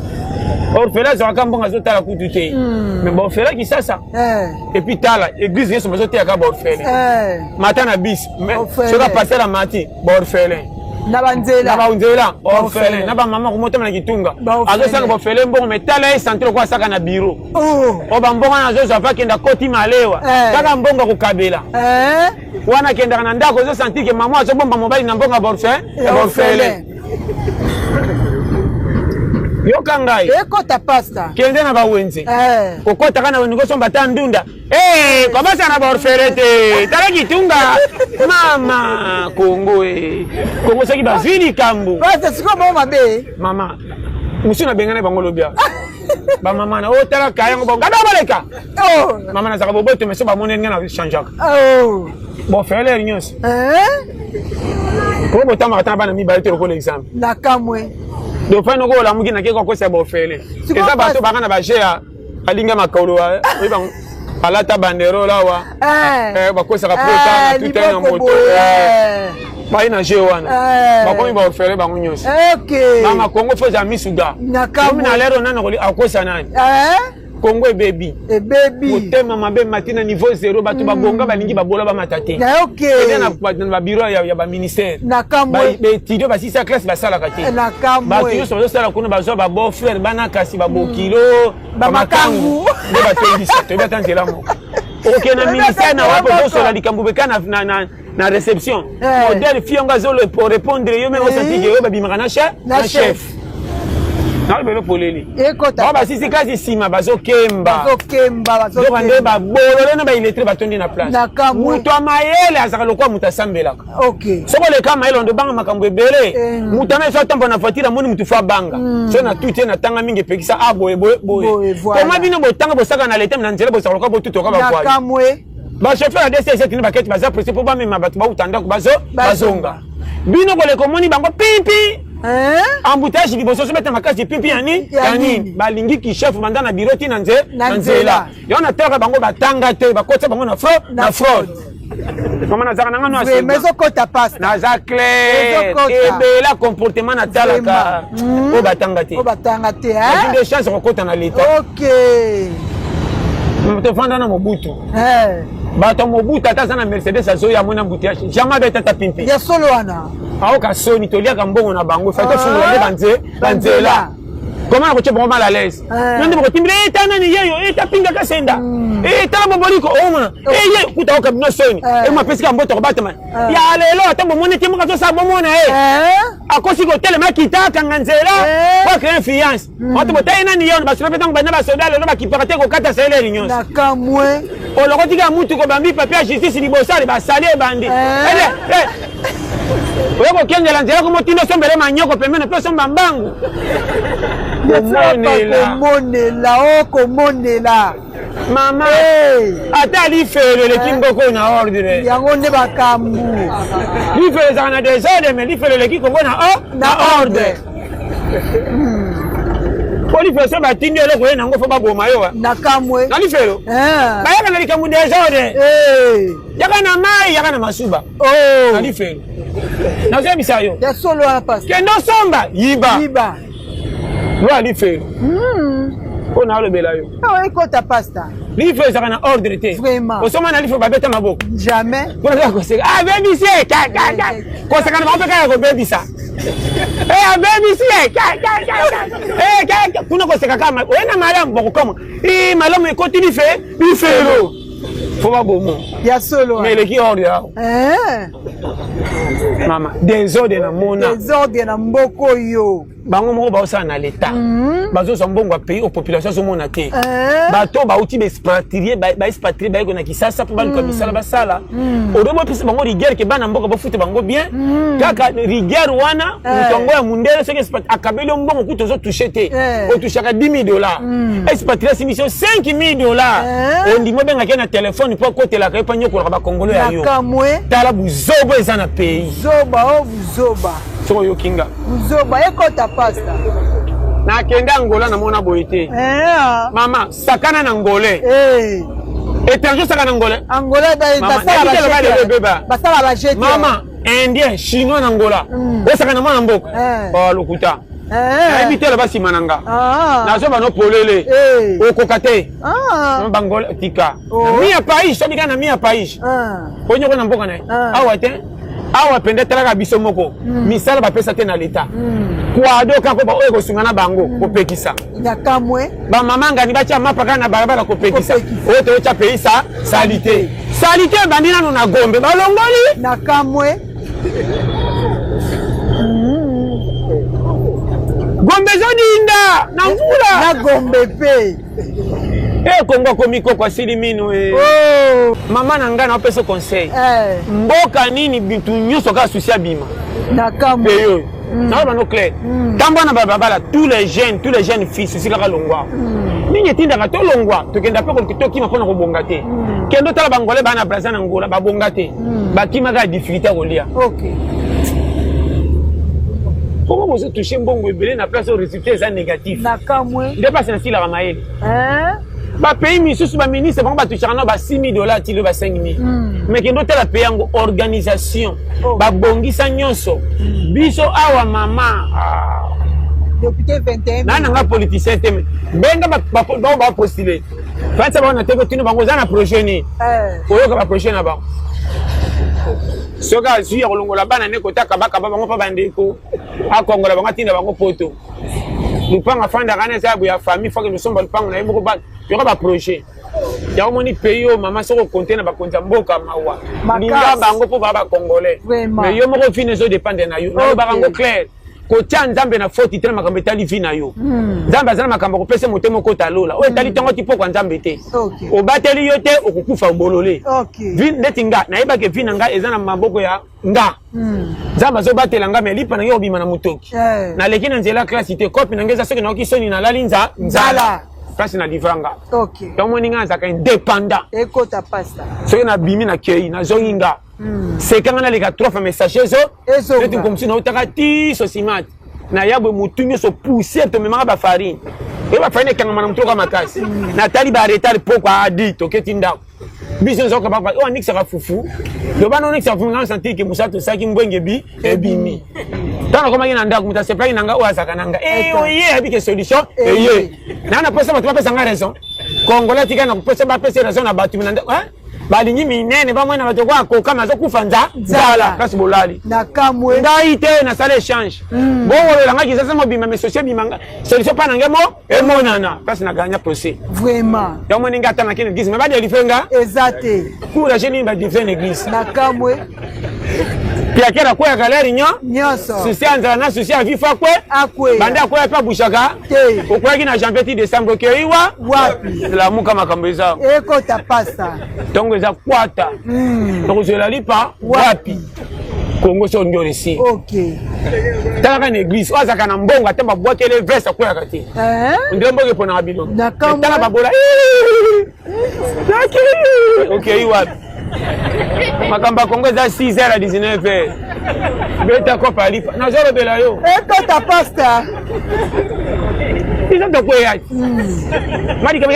[SPEAKER 1] Orphelin azwaka mbongo azotala kutu te. Mais ba orphelin Kisasa. Et puis tala église nyonso bazoteyaka ba orphelin. Mata na bis soki pasteur amati ba orphelin.
[SPEAKER 2] Na banzela.
[SPEAKER 1] Na banzela orphelin. Na ba mama komotama na kitunga. Azosala ba orphelin mbongo mais tala ye centre ko asaka na bureau. O ba mbongo na azozwa pa kenda koti malewa. Kaka mbongo akokabela. Wana akendaka na ndako ozo sentir que mama azobomba mobali na mbongo ya ba orphelin. Yoka ngai.
[SPEAKER 2] Ekota pasta.
[SPEAKER 1] Kende na bawenze. Okotaka na wenze kosomba ta ndunda. Kobasa na ba orphelin te. Tala kitunga. Mama Kongo e. Kongo soki bazwi likambo.
[SPEAKER 2] Pasta sikoyo bongo mabe.
[SPEAKER 1] Mama, mosusu nabengana bango lobi awa. Bamama na otala oh, kayango bongada baleka.
[SPEAKER 2] Oh.
[SPEAKER 1] Mama nazalaka boboto mais so bamoneli nga na changeaka.
[SPEAKER 2] Oh.
[SPEAKER 1] Bon felere nyonso.
[SPEAKER 2] Eh?
[SPEAKER 1] Po botamaka ata na bana mibale te lokola exemple.
[SPEAKER 2] Na kamwe.
[SPEAKER 1] Donc fana ko olamuki na ke kokosa bofele. Eza bato baka na ba jeu ya alinga makolo oyebi bango alata banderole awa
[SPEAKER 2] eh.
[SPEAKER 1] eh, bakosaka prota
[SPEAKER 2] eh,
[SPEAKER 1] na tuta na moto baye na jeu wana bakomi baofele bango nyonso mama kongo fo eza misuga omi na lero nani akosa nani kongo ebebi
[SPEAKER 2] ebebi
[SPEAKER 1] motema mabe mati na niveau zero bato babonga balingi babola bamata te eza na babiro ya baministère baétudiant basisa classe basalaka te bato nyonso bazosala kuna bazwa babeau frère bana kasi babokilo
[SPEAKER 2] bamakangu
[SPEAKER 1] nde batondisa toyebi ata nzela moko okende na ministère na wapi ozosola likambo beka na réception
[SPEAKER 2] eh.
[SPEAKER 1] modèle fille yango azo répondre yo meme osanti ke oyo babimaka na chef na chef nalobelo poleli
[SPEAKER 2] ekota
[SPEAKER 1] basisi kasi nsima bazokemba
[SPEAKER 2] bazokemba
[SPEAKER 1] nzoka nde babolole na baillettre batondi na place moto ya mayele azalaka lokola moto asambelaka
[SPEAKER 2] okay.
[SPEAKER 1] soki oleka mayele ondo obanga makambo ebele
[SPEAKER 2] eh.
[SPEAKER 1] moto ana eso atambola na voiture amoni motu fo abanga
[SPEAKER 2] Mm.
[SPEAKER 1] So na tuti ye natanga mingi epekisa a ah, boye boye boye koma bino botanga bosaka na leta na nzela bosaka lokola botutoka
[SPEAKER 2] bavoiture
[SPEAKER 1] bachauffeur ya dcs tini baketi baza presse mpo bamema bato bauta ndako bazonga bino koleka omoni bango pimpi embouteillage liboso ozobeta makasi pipi ya nini ya nini balingi kichef banda na biro ti na nzela yango natalaka bango batanga te bakotisa bango na fraude mama nazalaka na ngano
[SPEAKER 2] ezokota pasi
[SPEAKER 1] naza clair ebela comportement natalaka
[SPEAKER 2] hmm.
[SPEAKER 1] oyo batanga te
[SPEAKER 2] oyo batanga te
[SPEAKER 1] nazwi nde chance kokota na leta
[SPEAKER 2] ok
[SPEAKER 1] tofanda na mobutu
[SPEAKER 2] eh.
[SPEAKER 1] bato ya mobutu ata aza na mercedes azoya amoni embouteillage jamais abeta ata pimpi
[SPEAKER 2] ya solo wana
[SPEAKER 1] aoka soni toliaka mbongo na bango fai tofungola nde
[SPEAKER 2] ah.
[SPEAKER 1] banzela comment nakotia bango mal à l'aise
[SPEAKER 2] eh.
[SPEAKER 1] yo nde bokotimbila eta eh, nani yeyo eta eh, pinga kasenda tala boboliko omona ye kuta oka bino soni emo apesika mboto kobatama ya lelo ata bomoni te moko azosala bomona ye akosi kotelema akita akanga nzela po acree influence bato botaye nani ye basoda mpe ntango banda basoda lelo bakipaka te kokata seleli nyonso
[SPEAKER 2] nakamwe
[SPEAKER 1] olokoti kaka mutuka obambi papier ya justice liboso ale basali ebandi oye kokengela nzela komotinda osombele manyoko pembeni mpe osomba mbangu
[SPEAKER 2] komonela komonela o oh, komonela
[SPEAKER 1] mama ata lifelo eleki eh. mboko na ordre
[SPEAKER 2] yango nde makambo
[SPEAKER 1] lifelo ezalaka na desordre mais lifelo eleki kongo na na ordre mpo lifelo so batindi eloko ye nango fo baboma yo
[SPEAKER 2] na kamwe
[SPEAKER 1] na lifelo
[SPEAKER 2] eh.
[SPEAKER 1] bayaka na likambo desordre
[SPEAKER 2] eh.
[SPEAKER 1] yaka na mai yaka na masuba
[SPEAKER 2] oh.
[SPEAKER 1] na lifelo nazoyebisa yo
[SPEAKER 2] ya solo wana pasi
[SPEAKER 1] kende osomba yiba
[SPEAKER 2] yiba
[SPEAKER 1] lwa lifelo
[SPEAKER 2] hmm.
[SPEAKER 1] mpo nalobela yo
[SPEAKER 2] ekota pasta
[SPEAKER 1] lifelo ezalaka na ordre te osomba na lifelo babeta maboko
[SPEAKER 2] jamais
[SPEAKER 1] mpona koseka abebisi ah, ye koseka na bango mpe kaka kobebisa eh, abebisi ye eh, kuna koseka kaka oye na malamu bakokamwa malamu ekoti life lifelo fo baboma
[SPEAKER 2] ya solo
[SPEAKER 1] mais eleki ordre awa
[SPEAKER 2] eh.
[SPEAKER 1] mama desordre na mona
[SPEAKER 2] desordre na mboka oyo
[SPEAKER 1] bango moko baosala na leta
[SPEAKER 2] mhm.
[SPEAKER 1] bazozwa mbongo ya pays oyo population azomona te
[SPEAKER 2] eh.
[SPEAKER 1] bato bauti baexpatrie baexpatrie bayeko na kisasa mpo baluka
[SPEAKER 2] mhm.
[SPEAKER 1] misala basala
[SPEAKER 2] mhm.
[SPEAKER 1] odo bopesa bango rigueur ke bana mboka bofuta bango bien kaka rigueur wana
[SPEAKER 2] eh.
[SPEAKER 1] moto yango ya mundele soki akabeli yo mbongo kutu ozotouche te
[SPEAKER 2] eh.
[SPEAKER 1] otouchaka 10 000 dollars expatrié asimisi yo 5 000 dollars ondimi obengaki ye na telefone mpo akotelaka ye mpo anyokolaka bakongolo ya yo tala buzoba eza na pays
[SPEAKER 2] zoba o oh, buzoba
[SPEAKER 1] soki oyoki nga
[SPEAKER 2] buzoba ekota pasta
[SPEAKER 1] nakende angola namona boye te
[SPEAKER 2] eh.
[SPEAKER 1] mama sakana na angolais
[SPEAKER 2] eh.
[SPEAKER 1] étranger osaka na angolais
[SPEAKER 2] angola basala bajete
[SPEAKER 1] mama indien chinois na angola
[SPEAKER 2] mm.
[SPEAKER 1] osaka na mwana mboka
[SPEAKER 2] eh.
[SPEAKER 1] oh, lokuta nayebi te loba nsima na nga
[SPEAKER 2] ah.
[SPEAKER 1] nazo bano polele okoka te
[SPEAKER 2] ah.
[SPEAKER 1] bangola tika
[SPEAKER 2] oh.
[SPEAKER 1] mi ya pais sobika na mi ya pais
[SPEAKER 2] ah.
[SPEAKER 1] onyoko na mboka na ye awa te awa mpenza talaka biso moko
[SPEAKER 2] mm.
[SPEAKER 1] misala bapesa te na leta
[SPEAKER 2] mm.
[SPEAKER 1] kwado kaka oyo ekosunga na bango
[SPEAKER 2] mm.
[SPEAKER 1] kopekisa
[SPEAKER 2] nakamwe
[SPEAKER 1] bamama ngani batya mapa kaka na balabala kopekisa oyo toyotya pays sa salite salite ebandi nano na gombe balongoli
[SPEAKER 2] nakamwe
[SPEAKER 1] gombe ezodinda na mvula
[SPEAKER 2] na gombe mpe
[SPEAKER 1] e kongo akomi koko asili mino e
[SPEAKER 2] oh.
[SPEAKER 1] mama na ngai naopesa conseil
[SPEAKER 2] eh.
[SPEAKER 1] mboka nini bitu nyonso kaka susi abima
[SPEAKER 2] nakamwe
[SPEAKER 1] oyo. Naoloba no clair, ntango wana bababala, tous les jeunes, tous les jeunes fils, souci kaka longwa. Mingi etindaka tolongwa, tokenda mpe tokima mpona kobonga te. Kende otala bangole baa na Braza, na Ngola, babonga te, bakimaka ya difficulté ya kolia. Comment bozotouche mbongo ebele na place oyo résultat eza négatif?
[SPEAKER 2] Nakamwe.
[SPEAKER 1] Nde mpasi nasilaka mayele. Bapays misusu, baministre bango batouchaka na ba 6 000 $, tilo ba 5 000. Mais kende otala pays yango, organisation. Babongisa nyonso. Biso awa, mama, ah.
[SPEAKER 2] Député 21.
[SPEAKER 1] Na nanga politicien te, benga bao bapostule, fanisa bango na teke, tino bango oza na projet nini. Oyoka baprojet na bango, soki azwi ya kolongola bana ne kota kabakaba bango mpa bandeko, akongola bango, atinda bango poto, lupango afandaka wana eza ya boya famille, fo akende osomba lupango na ye moko. Yoka baprojet yango, moni pays oyo, mama, soki okonte na bakonzi ya mboka, mawa. Linga bango mpo baa bacongolais, mais yo moko vie ezodépendre na yo. Nalobaka yango clair, kotia Nzambe na foti te na makambo etali vie na yo. Nzambe aza na makambo akopesa motema okota lola oyo etali ntongo ti pokwa. Nzambe te obateli yo te, okokufa obolole. Neti nga nayebaki vie na nga eza na maboko ya nga. Nzambe azobatela nga, me lipa na ngai obima na motoki. Naleki na nzela classe te, kopi na ngai eza soki nayoki soni, nalali nzala, place na livra nga. Donc moni nga nazalaka indépendant.
[SPEAKER 2] Ekota, pasta.
[SPEAKER 1] Soki nabimi, nakei, nazongi nga, sekanga naleka trois fois message ezo neti komisi nautaka ti sosimate naya boye, motu nyonso poussière, tomemaka bafarine oyo, bafarine ekangama na motu oka makasi. Natali baretard poko adi, toketi ndako, biso nzoka papa oyo anikisaka fufu, loba na onikisaka fufu, nga sentir ke mosala tosalaki mbwenge bi ebimi. Ntango nakomaki na ndako, moto asepelaki na nga oyo azalaka na nga oye ayebi ke solution eye naa naposa bato bapesa nga raison. Congolais tika na kopesa, bapesa raison na bato na ndako, balingi minene, bamwana bato ko akokama, azokufa nzala, place bolali.
[SPEAKER 2] Nakamwe.
[SPEAKER 1] Ngai te, nasala échange, bowolola ngai kisasa mobima, mais sosi ebima, solution mpa na ngai mo emonana, place na gagna procès.
[SPEAKER 2] Vraiment.
[SPEAKER 1] Yango moni ngai ata nakende église, mais badélivre nga
[SPEAKER 2] eza te.
[SPEAKER 1] Courage nini badélivre na église?
[SPEAKER 2] Nakamwe.
[SPEAKER 1] Piakere akweyaka lere nyo
[SPEAKER 2] nyonso.
[SPEAKER 1] Souci ya nzala na souci ya vifa kwe.
[SPEAKER 2] Akweya.
[SPEAKER 1] Bande akwea mpe abushaka.
[SPEAKER 2] Te.
[SPEAKER 1] Okweyaki na janvier ti décembre, okei wa
[SPEAKER 2] wapi?
[SPEAKER 1] Lamuka, makambo eza.
[SPEAKER 2] Ekota, pasta.
[SPEAKER 1] Ntongo eza kwata, tokozwela lipa wapi? Kongo so olingi oresi. Talaka na église, oyo azalaka na mbongo, ata babwakele veste, akweyaka te. Nde mboka eponaka biloko. Tala babola, okei wapi? Makambo ya Kongo eza 6 heures à 19 heures, beta kopa lipa, nazolobela yo.
[SPEAKER 2] Ekota, pasta.
[SPEAKER 1] Biso tokweyaki malika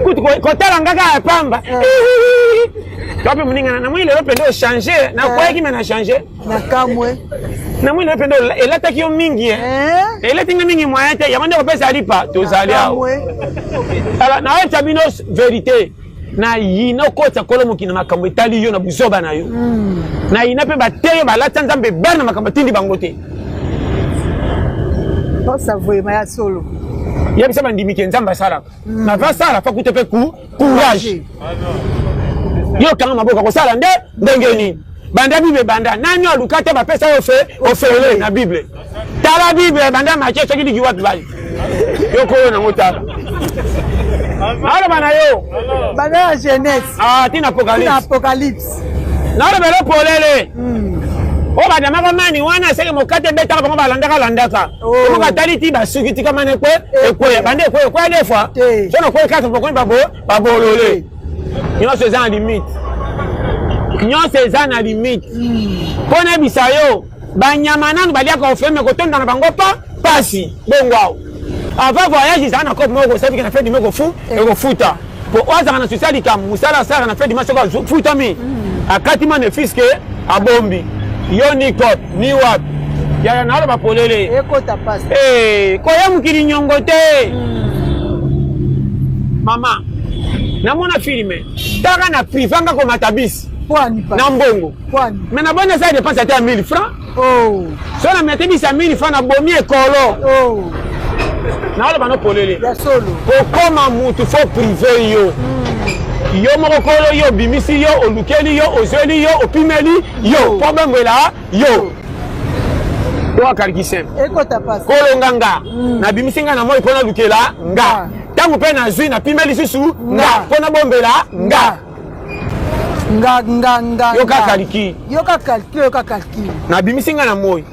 [SPEAKER 1] kutu kotala nga kaka ya pamba to mpe moninga namoni lelo mpenza ochange, nakweyaki me na change.
[SPEAKER 2] Nakamwe.
[SPEAKER 1] Namoni lelo mpenza elataki yo mingi, elati nga mingi, moyen te, yango nde kopesa lipa tozali awa. Ala nayebisa bino vérité, nayina okotisa kolo mokili na makambo etali yo na buzoba na yo. Nayina mpe bateyo balatisa Nzambe ebele na makambo atindi bango te.
[SPEAKER 2] Posa vraiment ya solo.
[SPEAKER 1] Yebisa bandimi ke Nzambe asalaka na vasala fa kuta mpe courage. Yo okanga maboko, kosala nde ndenge nini? Banda Bible banda nani aluka te bapesa yo fe ofele na Bible. Tala Bible, banda Matie soki liki wapi, bali yo koyo nango, tala aloba na yo.
[SPEAKER 2] Banda ya Genèse.
[SPEAKER 1] Ah, tina Apocalypse.
[SPEAKER 2] Apocalypse.
[SPEAKER 1] Nalobela polele, oyo badamaka mani wana eseke mokate ebetaka bango, balandaka landaka. Omoko atali ti basuki, tika mani ekwe ekweya, bande ekweya, ekweya deux fois, so nakwei kaka bokomi babolole. Nyonso eza na limite, nyonso eza na limite. Mpo nayebisa yo, banyama nanu baliaka ofeme, kotonda na bango pa pasi bongo. Awo avant voyage ezala na cope moko kosabiki na fin du mois ekofuta po oyo azalaka na susi ya likambo mosala asalaka na fin du mois, soki afutami, akati ma ne fiske abombi yo ni cope ni wapi. Yaya, naloba polele.
[SPEAKER 2] Ekota, pasi.
[SPEAKER 1] Koya mokili nyongo te, mama. Namona filme taka na priva nga komata bisi na mbongo, me naboni asala dépense ata ya 1000 francs. So na mete bisi ya 1000 francs, nabomi ekolo. Naoloba no polele, kokoma mutu faut prive yo. Yo moko kolo yo obimisi yo, olukeli yo, ozweli yo, opimeli yo mpo bembwela yo to akaliki simple. Kolonga nga, nabimisi nga na moi mpo nalukela nga, ntango mpe nazwi, napime lisusu nga mpo nabombela nga.
[SPEAKER 2] Nga nga nga.
[SPEAKER 1] Yoka calcul.
[SPEAKER 2] Yoka calcul, yoka calcul.
[SPEAKER 1] Nabimisi nga na moi.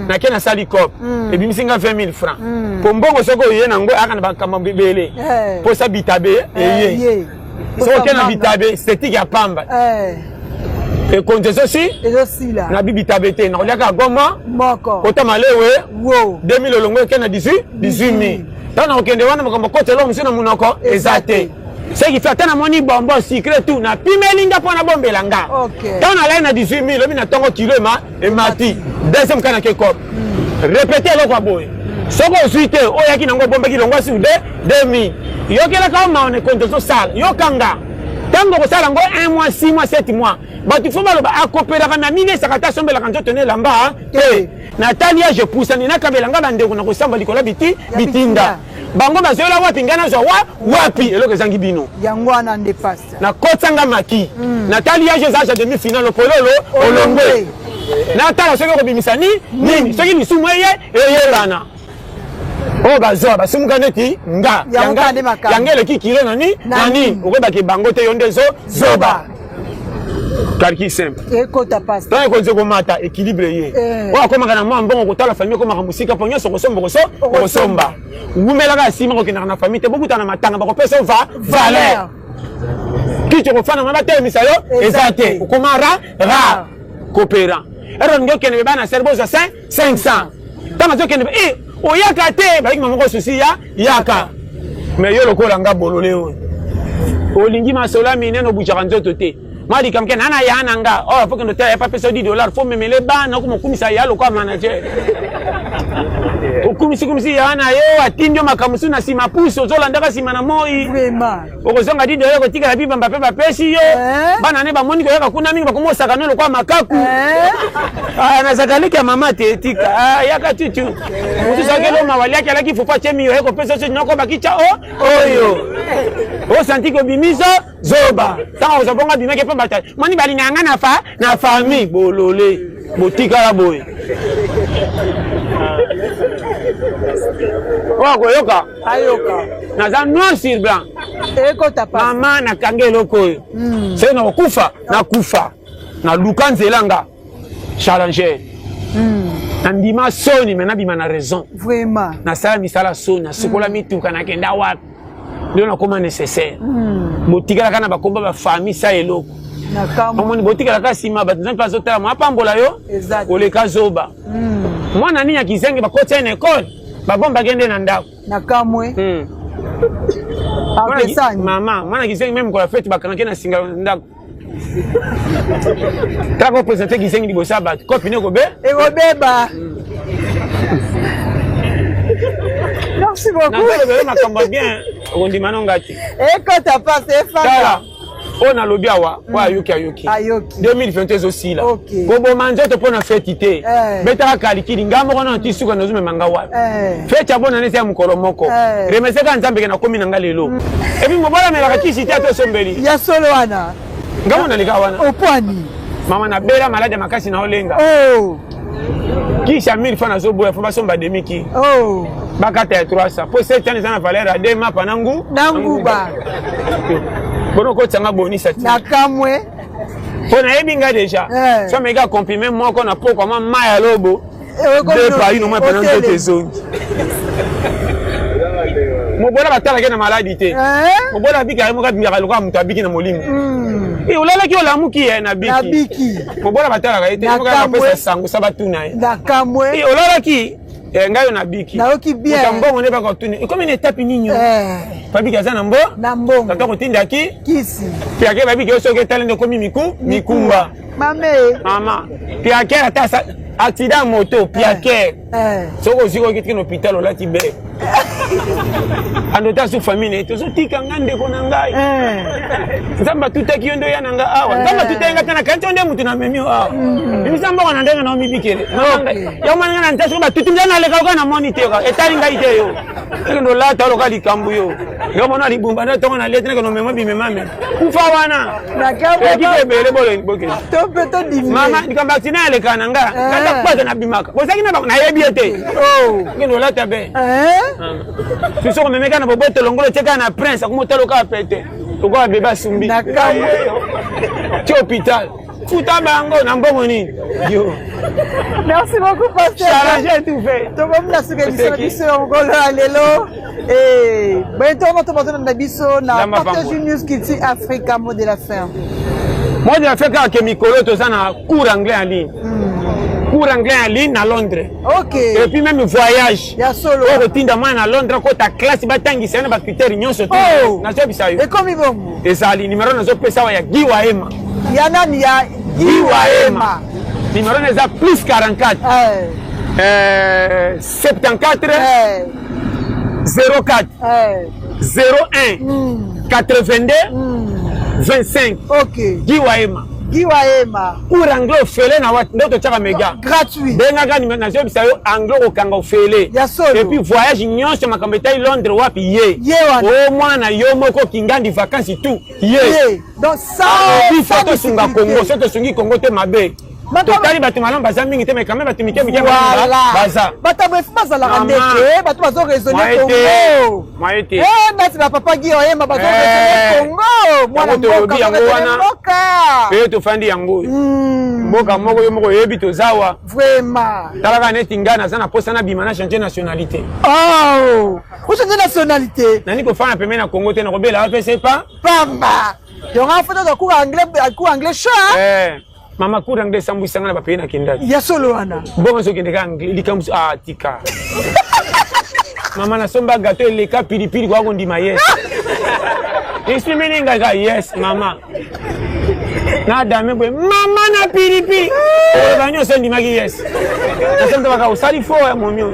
[SPEAKER 1] Nake nasali cop. Ebimisi nga 20 000 francs. Po mbongo soki oye nango aka na bakambo ebele. Posa bitabe eye. Soki oke na bitabe esthétique ya pamba. Ekonzi ezosi
[SPEAKER 2] ezosila.
[SPEAKER 1] Na bibitabe te nakoliaka goma
[SPEAKER 2] moko.
[SPEAKER 1] Kota malewe.
[SPEAKER 2] Wo.
[SPEAKER 1] 2000 olongo eke na 18 18000. Ntango nakokende wana makambo kota eloko mosusu na monoko eza te. Ce qui fait ata namoni bonbon sucré tout napimeli nga mpo nabombela nga. Ntango nalai na 18000 lobi na ntongo kilo ema emati. Deuxième cas nake cop. Répéter eloko ya boye. Soki ozwi te oyaki nango obombaki longwa sur 2000. Yokelaka yo mawa na ekonzi ozosala. Yokanga. Ntango okosala yango 1 mois, 6 mois, 7 mois. Bato fo baloba akopelaka na milesaka ata asombelaka nzoto na elamba te. Natali age epusani nakabela nga bandeko na kosamba likolo ya biti bitinda. Bango bazola wapi ngai nazwa wa wapi eloko ezangi bino.
[SPEAKER 2] Yango wana nde pasta.
[SPEAKER 1] Nakotisa nga maki. Natali age eza age demi finale pololo olongwe. Natala soki okobimisa ni nini soki lisumu eye eyebana. Oyo bazwa basumuka neti nga yanga eleki kilo na ni na nini okoyebaki bango te yo nde zo zoba. Calcul simple.
[SPEAKER 2] Ekota pasta.
[SPEAKER 1] Tango ekonzi komata équilibre ye. Oyo akomaka na mwa mbongo kotala famille ekomaka mosika mpo nyonso okosomba okosomba. Wumelaka ya nsima kokendaka na famille te bokutana na matanga bakopesa yo va valeur. Kiti okofanda mwa batelemisa yo eza te okoma ra rare coopérant. Ero olingi okende bana sere bozwa 500. Ntango azokende eh oyaka te bayaki mama moko susi ya yaka. Mais yo lokola nga bolole oyo olingi masolo ya minene obujaka nzoto te mwa likambo ke nana ya na nga oyo fo kende otala ya papesa 10 dollars fo memele bana okoma okumisa ya lokola manager okumisi kumisi ya na yo atindi yo makambo mosusu na nsima pusu ozolandaka nsima na moi okozonga 10 dollars kotikala bibamba mpe bapesi yo bana ne bamoni koyaka kuna mingi bakoma osaka no lokola makaku nazalaka leki ya mama te tika yaka tutu mosusu akeloma waliaki alaki fufu atie miyo ye kopesa so noko bakitya o oyo osanti kobimisa zoba ntango kozwa bongo abimaki mpo bato moni balingaka nga na fa na famille bolole botikala boye oyo akoyoka
[SPEAKER 2] ayoka
[SPEAKER 1] naza noir sur blanc
[SPEAKER 2] ekota pa
[SPEAKER 1] mama nakanga eloko oyo soki nakokufa nakufa naluka nzela nga challenger nandima soni me nabima na raison
[SPEAKER 2] vraiment
[SPEAKER 1] nasala misala soni nasukola mituka nakenda wapi nde nakoma nécessaire botikalaka na bakomba bafamille sa eloko omoni botikalaka nsima bato nzambe mpe azotala mwa apambola yo koleka zoba mwana nini ya kizenge bakotisa ye na ekole babombaki nde na ndako
[SPEAKER 2] na kamwe apesani
[SPEAKER 1] mama mwana kizengi meme kola fete bakangaki na singa na ndako kaka kopresente kizengi liboso ya bato kopi ne ekobe
[SPEAKER 2] ekobeba merci beaucoup
[SPEAKER 1] nazolobela makambo ya bien okondima no nga te
[SPEAKER 2] ekota pasi efanda
[SPEAKER 1] oyo nalobi awa oyo ayoki ayoki
[SPEAKER 2] ayoki
[SPEAKER 1] 2021 ezosila koboma nzoto mpo na feti te betaka kalikili nga moko nano ti suka nazomema nga wapi feti ya bonane eza ya mokolo moko remercie kaka nzambe ke nakomi na nga lelo epuis mobali amelaka kisi te ata osombeli
[SPEAKER 2] ya solo wana
[SPEAKER 1] nga mo naleka wana
[SPEAKER 2] opwani
[SPEAKER 1] mama nabela maladi ya makasi na olenga kisi ya 1000 francs nazoboya fo basomba demi ki bakata ya 300 po 7 ans eza na valeur ya 2 mapa na ngu
[SPEAKER 2] na nguba
[SPEAKER 1] bono okotisa bonisa ti
[SPEAKER 2] na kamwe
[SPEAKER 1] mpo nayebi nga deja so ameki comprime moko na pokwa mwa mai ya lobo de paino mwa mpena nzoto ezongi mobola batalaki na maladi te mobola abikaka moko abikaka lokola moto abiki na molimo olalaki olamuki ye na biki mobola batalaka ye te moko apesa sango sa batuna ye olalaki ngai oyo nabiki
[SPEAKER 2] nayoki bien
[SPEAKER 1] mbongo nde bakotuni ekomi na etape nini babiki aza na mbo
[SPEAKER 2] na mbongo
[SPEAKER 1] tata kotindaki
[SPEAKER 2] kisi
[SPEAKER 1] piake babiki yo soki etali nde ekomi miku mikumba
[SPEAKER 2] mame
[SPEAKER 1] mama piake ata accident ya moto piake soki ozwi koki tiki na hôpital olati be andota su famille na ye tozotika nga ndeko na ngai nzambe atutaki yo nde oya na nga awa nzambe atutaki nga te na kanti yo nde motu namemi yo awa bimisa mbongo na ndenge na omibikele yo mwana nga na nta soki batuti nde naleka oka namoni te etali ngai te yo ekende olata oloka likambo yo yo mona libumba nde ntongo na leti nakende omema bimemame kufa wana eleki ebele bokende mama likambo accident aleka na nga kata kpata nabimaka bozalaki na bango nayebi ye te okende olata be soki omemeka na boboto longolo otie kaka na prince akomotala kaka pete. Lokola bebe asumbi.
[SPEAKER 2] Na kamwe.
[SPEAKER 1] Ti hôpital. Futa bango na mbongo nini? Yo.
[SPEAKER 2] Merci beaucoup pasteur.
[SPEAKER 1] Charge tout fait.
[SPEAKER 2] Tokomi na suka émission na biso ya mokolo ya lelo. Eh, bientôt to bato na biso na Partage News Culture Africa mot de la fin.
[SPEAKER 1] Mot de la fin kaka ke mikolo toza na cours anglais en ligne. Cours anglais en ligne na Londres.
[SPEAKER 2] OK.
[SPEAKER 1] Et puis même voyage.
[SPEAKER 2] Ya solo.
[SPEAKER 1] Oyo kotinda mwana na Londres akota classe batangisa ye na ba critères nyonso to.
[SPEAKER 2] Oh.
[SPEAKER 1] Nazobisa yo.
[SPEAKER 2] Ekomi bongo.
[SPEAKER 1] Ezali numéro nazopesa awa ya Guy Waema.
[SPEAKER 2] Ya nani ya Guy Waema.
[SPEAKER 1] Numéro na eza plus 44.
[SPEAKER 2] Eh.
[SPEAKER 1] 74
[SPEAKER 2] Eh.
[SPEAKER 1] 04
[SPEAKER 2] Eh.
[SPEAKER 1] 01 82 25
[SPEAKER 2] OK.
[SPEAKER 1] Guy Waema.
[SPEAKER 2] Guy Waema.
[SPEAKER 1] Cours anglais ofele na wapi nde totyaka mega
[SPEAKER 2] Gratuit.
[SPEAKER 1] bengaka nimero nazoyebisa yo anglais okokanga ofele
[SPEAKER 2] Ya solo.
[SPEAKER 1] et puis voyage nyonso makambo etali londres wapi ye
[SPEAKER 2] Ye wana.
[SPEAKER 1] o mwana yo moko kingandi vacances tout ye
[SPEAKER 2] Ye. Donc ça
[SPEAKER 1] alobi fo tosunga congo so tosungi congo te mabe totali bato malamu baza mingi te mais quand même bato mike mike
[SPEAKER 2] Voilà.
[SPEAKER 1] baza
[SPEAKER 2] Bato boye bazalaka
[SPEAKER 1] Mama.
[SPEAKER 2] ndeke, bato bazo raisonner
[SPEAKER 1] Mwaye te.
[SPEAKER 2] Congo.
[SPEAKER 1] Mwaye te.
[SPEAKER 2] Eh, nati ba papa Guy Oyema bazo
[SPEAKER 1] Eh.
[SPEAKER 2] raisonner Congo. Mwana
[SPEAKER 1] Yango
[SPEAKER 2] mboka
[SPEAKER 1] tolobi
[SPEAKER 2] bazo
[SPEAKER 1] yango
[SPEAKER 2] raisonner
[SPEAKER 1] wana.
[SPEAKER 2] mboka.
[SPEAKER 1] Mpe tofandi yango oyo mboka moko yo moko oyebi tozawa
[SPEAKER 2] Vraiment.
[SPEAKER 1] talaka neti ngai naza na posa nabima na change nationalité.
[SPEAKER 2] Oh, ochange nationalité.
[SPEAKER 1] Nani kofanda pembeni na Congo te nakobela AVC pa
[SPEAKER 2] Pamba. Donc en fait, cours anglais, cours anglais chat.
[SPEAKER 1] Eh, mama cours anglais esambwisanga na bapays nakendaki.
[SPEAKER 2] Ya solo wana.
[SPEAKER 1] Bongo ezokende kaka anglais likambo ah tika. Mama nasomba gâteau eleka pilipili koya kondima yes. Esumeli ngai kaka yes mama. Na dame boye mama na pilipili. Oloba nyonso endimaki yes. Nasomba baka osali fort ya momio.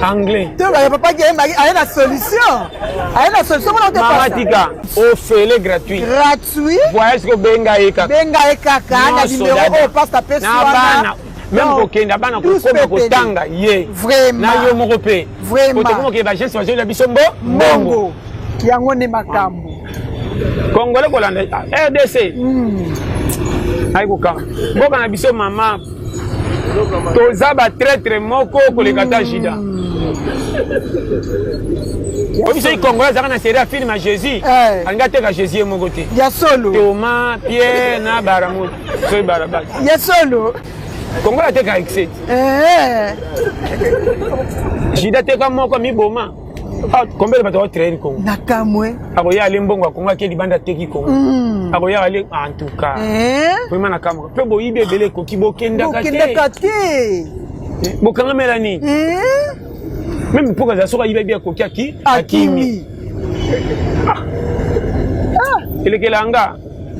[SPEAKER 1] Anglais.
[SPEAKER 2] To ba papa Guy Oyema aye na solution. Aye na solution mona te
[SPEAKER 1] Mama
[SPEAKER 2] pasa.
[SPEAKER 1] tika ofele gratuit.
[SPEAKER 2] Gratuit.
[SPEAKER 1] Voyage kobenga ye kaka.
[SPEAKER 2] Benga ye kaka na
[SPEAKER 1] Nyonso,
[SPEAKER 2] numéro
[SPEAKER 1] dada.
[SPEAKER 2] oyo pasteur apesi
[SPEAKER 1] na
[SPEAKER 2] wana.
[SPEAKER 1] bana même kokenda bana
[SPEAKER 2] Douze
[SPEAKER 1] kokoma
[SPEAKER 2] pepele.
[SPEAKER 1] kotanga ye
[SPEAKER 2] Vraiment.
[SPEAKER 1] na yo moko mpe
[SPEAKER 2] Vraiment.
[SPEAKER 1] po tokomoke baagence bazoyela biso mbo
[SPEAKER 2] Mbongo. Yango nde makambo.
[SPEAKER 1] Congolais kolanda ah, RDC ayi kokanga mboka na biso mama toza batraitre moko koleka ta juda oyebi soki congolais azalaka na serie ya film ya Jésus
[SPEAKER 2] Eh.
[SPEAKER 1] alingi ateka Jésus ye moko te.
[SPEAKER 2] Ya solo.
[SPEAKER 1] Thomas, Pierre na Baramoto soki Barabas.
[SPEAKER 2] Ya solo.
[SPEAKER 1] Congolais ateka excès.
[SPEAKER 2] Eh.
[SPEAKER 1] Juda ateka moko miboma. Ah, combien de bato baotraire Congo?
[SPEAKER 2] Na kamwe.
[SPEAKER 1] Akoya ale mbongo ya Congo ake libanda ateki Congo. Akoya ale en tout cas.
[SPEAKER 2] Eh.
[SPEAKER 1] Vraiment na kamwe. Mpe boyibi ebele ekoki bokendaka te.
[SPEAKER 2] Bokendaka te.
[SPEAKER 1] Bokangamela nini?
[SPEAKER 2] Eh.
[SPEAKER 1] Même mpoka aza soki ayibi akoki aki
[SPEAKER 2] Akimi.
[SPEAKER 1] Elekela nga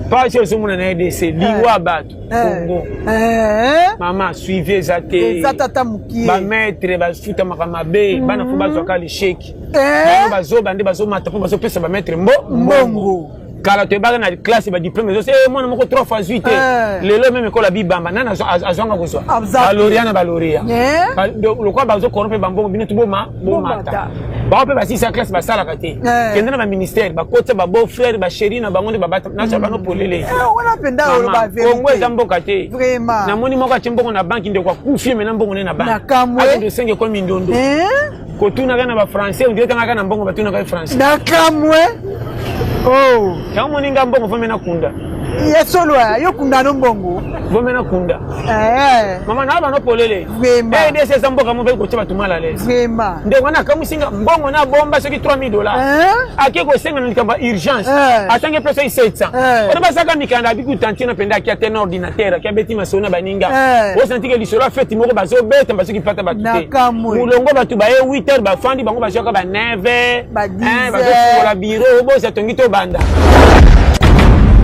[SPEAKER 1] pasi ozomona na RDC liwa bato Congo.
[SPEAKER 2] Eh.
[SPEAKER 1] Mama suivi eza te.
[SPEAKER 2] Eza tata mokie.
[SPEAKER 1] Bamaître bafutamaka mabe bana fo bazwaka lisheki.
[SPEAKER 2] Eh.
[SPEAKER 1] Bango bazoba nde bazomata mpo bazopesa bamaître mbo
[SPEAKER 2] Mbongo.
[SPEAKER 1] Kala toyebaka na classe badiplôme ezo eh, mwana moko 3 fois 8
[SPEAKER 2] Eh.
[SPEAKER 1] lelo meme ekola bibamba nani azwanga kozwa
[SPEAKER 2] Aza-
[SPEAKER 1] baloria na baloria
[SPEAKER 2] Eh.
[SPEAKER 1] Lokola bazokorompe bambongo bino toboma bomata
[SPEAKER 2] Bomata.
[SPEAKER 1] Bango mpe basisa classe basalaka te.
[SPEAKER 2] Eh.
[SPEAKER 1] Kende na baministère bakotisa babeau frère bachéri na bango nde babata naza bano polele.
[SPEAKER 2] Eh, wana mpenza oloba
[SPEAKER 1] Mama, Congo eza
[SPEAKER 2] vérité.
[SPEAKER 1] mboka te.
[SPEAKER 2] Vraiment.
[SPEAKER 1] Namoni moko atie mbongo na banki ndeko akufi ye na mbongo ne na
[SPEAKER 2] Na
[SPEAKER 1] banki
[SPEAKER 2] kamwe.
[SPEAKER 1] akende osenge ekomi ndondo
[SPEAKER 2] Eh.
[SPEAKER 1] Kotunaka na bafrançais ondire tangaka na mbongo batunaka ye français.
[SPEAKER 2] Na kamwe. Oh.
[SPEAKER 1] Yango moninga mbongo vome na kunda.
[SPEAKER 2] Ya solo ya yo kunda no mbongo.
[SPEAKER 1] Vome na kunda.
[SPEAKER 2] Eh.
[SPEAKER 1] Mama na bano polele.
[SPEAKER 2] Vraiment.
[SPEAKER 1] RDC eza mboka moko kotia bato mal à l'aise.
[SPEAKER 2] Vraiment.
[SPEAKER 1] Ndeko wana akamwisi nga mbongo na bomba soki 3000 $.
[SPEAKER 2] Eh.
[SPEAKER 1] Ake kosenga na likambo ya urgence.
[SPEAKER 2] Eh.
[SPEAKER 1] Asangi mpe soki 700.
[SPEAKER 2] Eh.
[SPEAKER 1] Wana basaka mikanda abiki utantino mpenza aki ate na ordinateur aki abeti masolo na baninga.
[SPEAKER 2] Eh.
[SPEAKER 1] Osanti ke lisolo ya feti moko bazobeta basoki pata bato
[SPEAKER 2] Na
[SPEAKER 1] te.
[SPEAKER 2] kamwe.
[SPEAKER 1] Molongo bato baye 8 heures bafandi bango bazwaka ba 9 heures.
[SPEAKER 2] Ba 10
[SPEAKER 1] Eh, bazofungola bureau obosa tongi tobanda.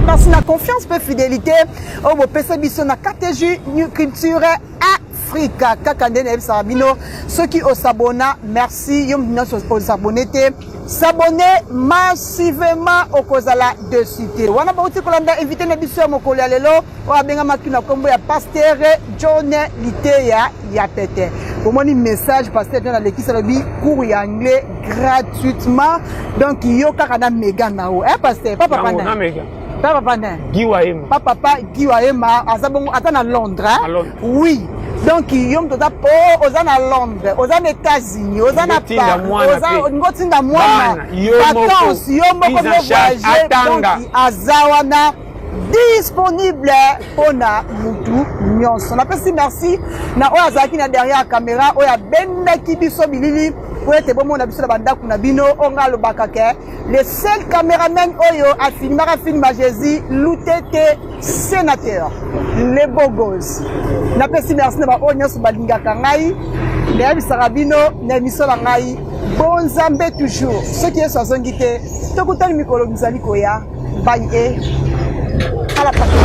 [SPEAKER 2] Merci na confiance mpe fidélité oyo bopesa biso na KTG New Culture Africa. Kaka nde nayebisaka bino soki osabona merci yo moto nyonso osabone te s'abonner massivement okozala dessus te. Wana bauti kolanda invité na biso ya mokolo ya lelo oyo abengamaki na nkombo ya Pasteur John Liteya ya Pete. Bomoni message Pasteur John alekisi alobi cours ya anglais gratuitement donc yo kaka na mega na yo eh pasteur pa papa
[SPEAKER 1] Yango,
[SPEAKER 2] na
[SPEAKER 1] na mega.
[SPEAKER 2] pa papa na
[SPEAKER 1] Guy Waema.
[SPEAKER 2] Pa papa Guy Waema aza bongo ata na Londres, hein?
[SPEAKER 1] Na Londres.
[SPEAKER 2] Oui. Donc yo moto oza po oza na Londres, oza na États-Unis, oza na Paris, oza olingi otinda mwana vacances, yo moko mpe voyage, donc aza wana disponible mpona mutu nyonso. Napesi merci na oyo azalaki na derrière caméra, oyo abendaki biso bilili mpo ete bomona biso na bandako na bino. Oyo ngai alobaka ke le seul cameraman oyo afilmaka film ya Jésus Lutete sénateur le bogos. Napesi merci na baoyo nyonso balingaka ngai, nayebisaka bino na émission na ngai bonzambe toujours. Soki Yesu azongi te, tokutani mikolo mizali koya. Bye et à la prochaine.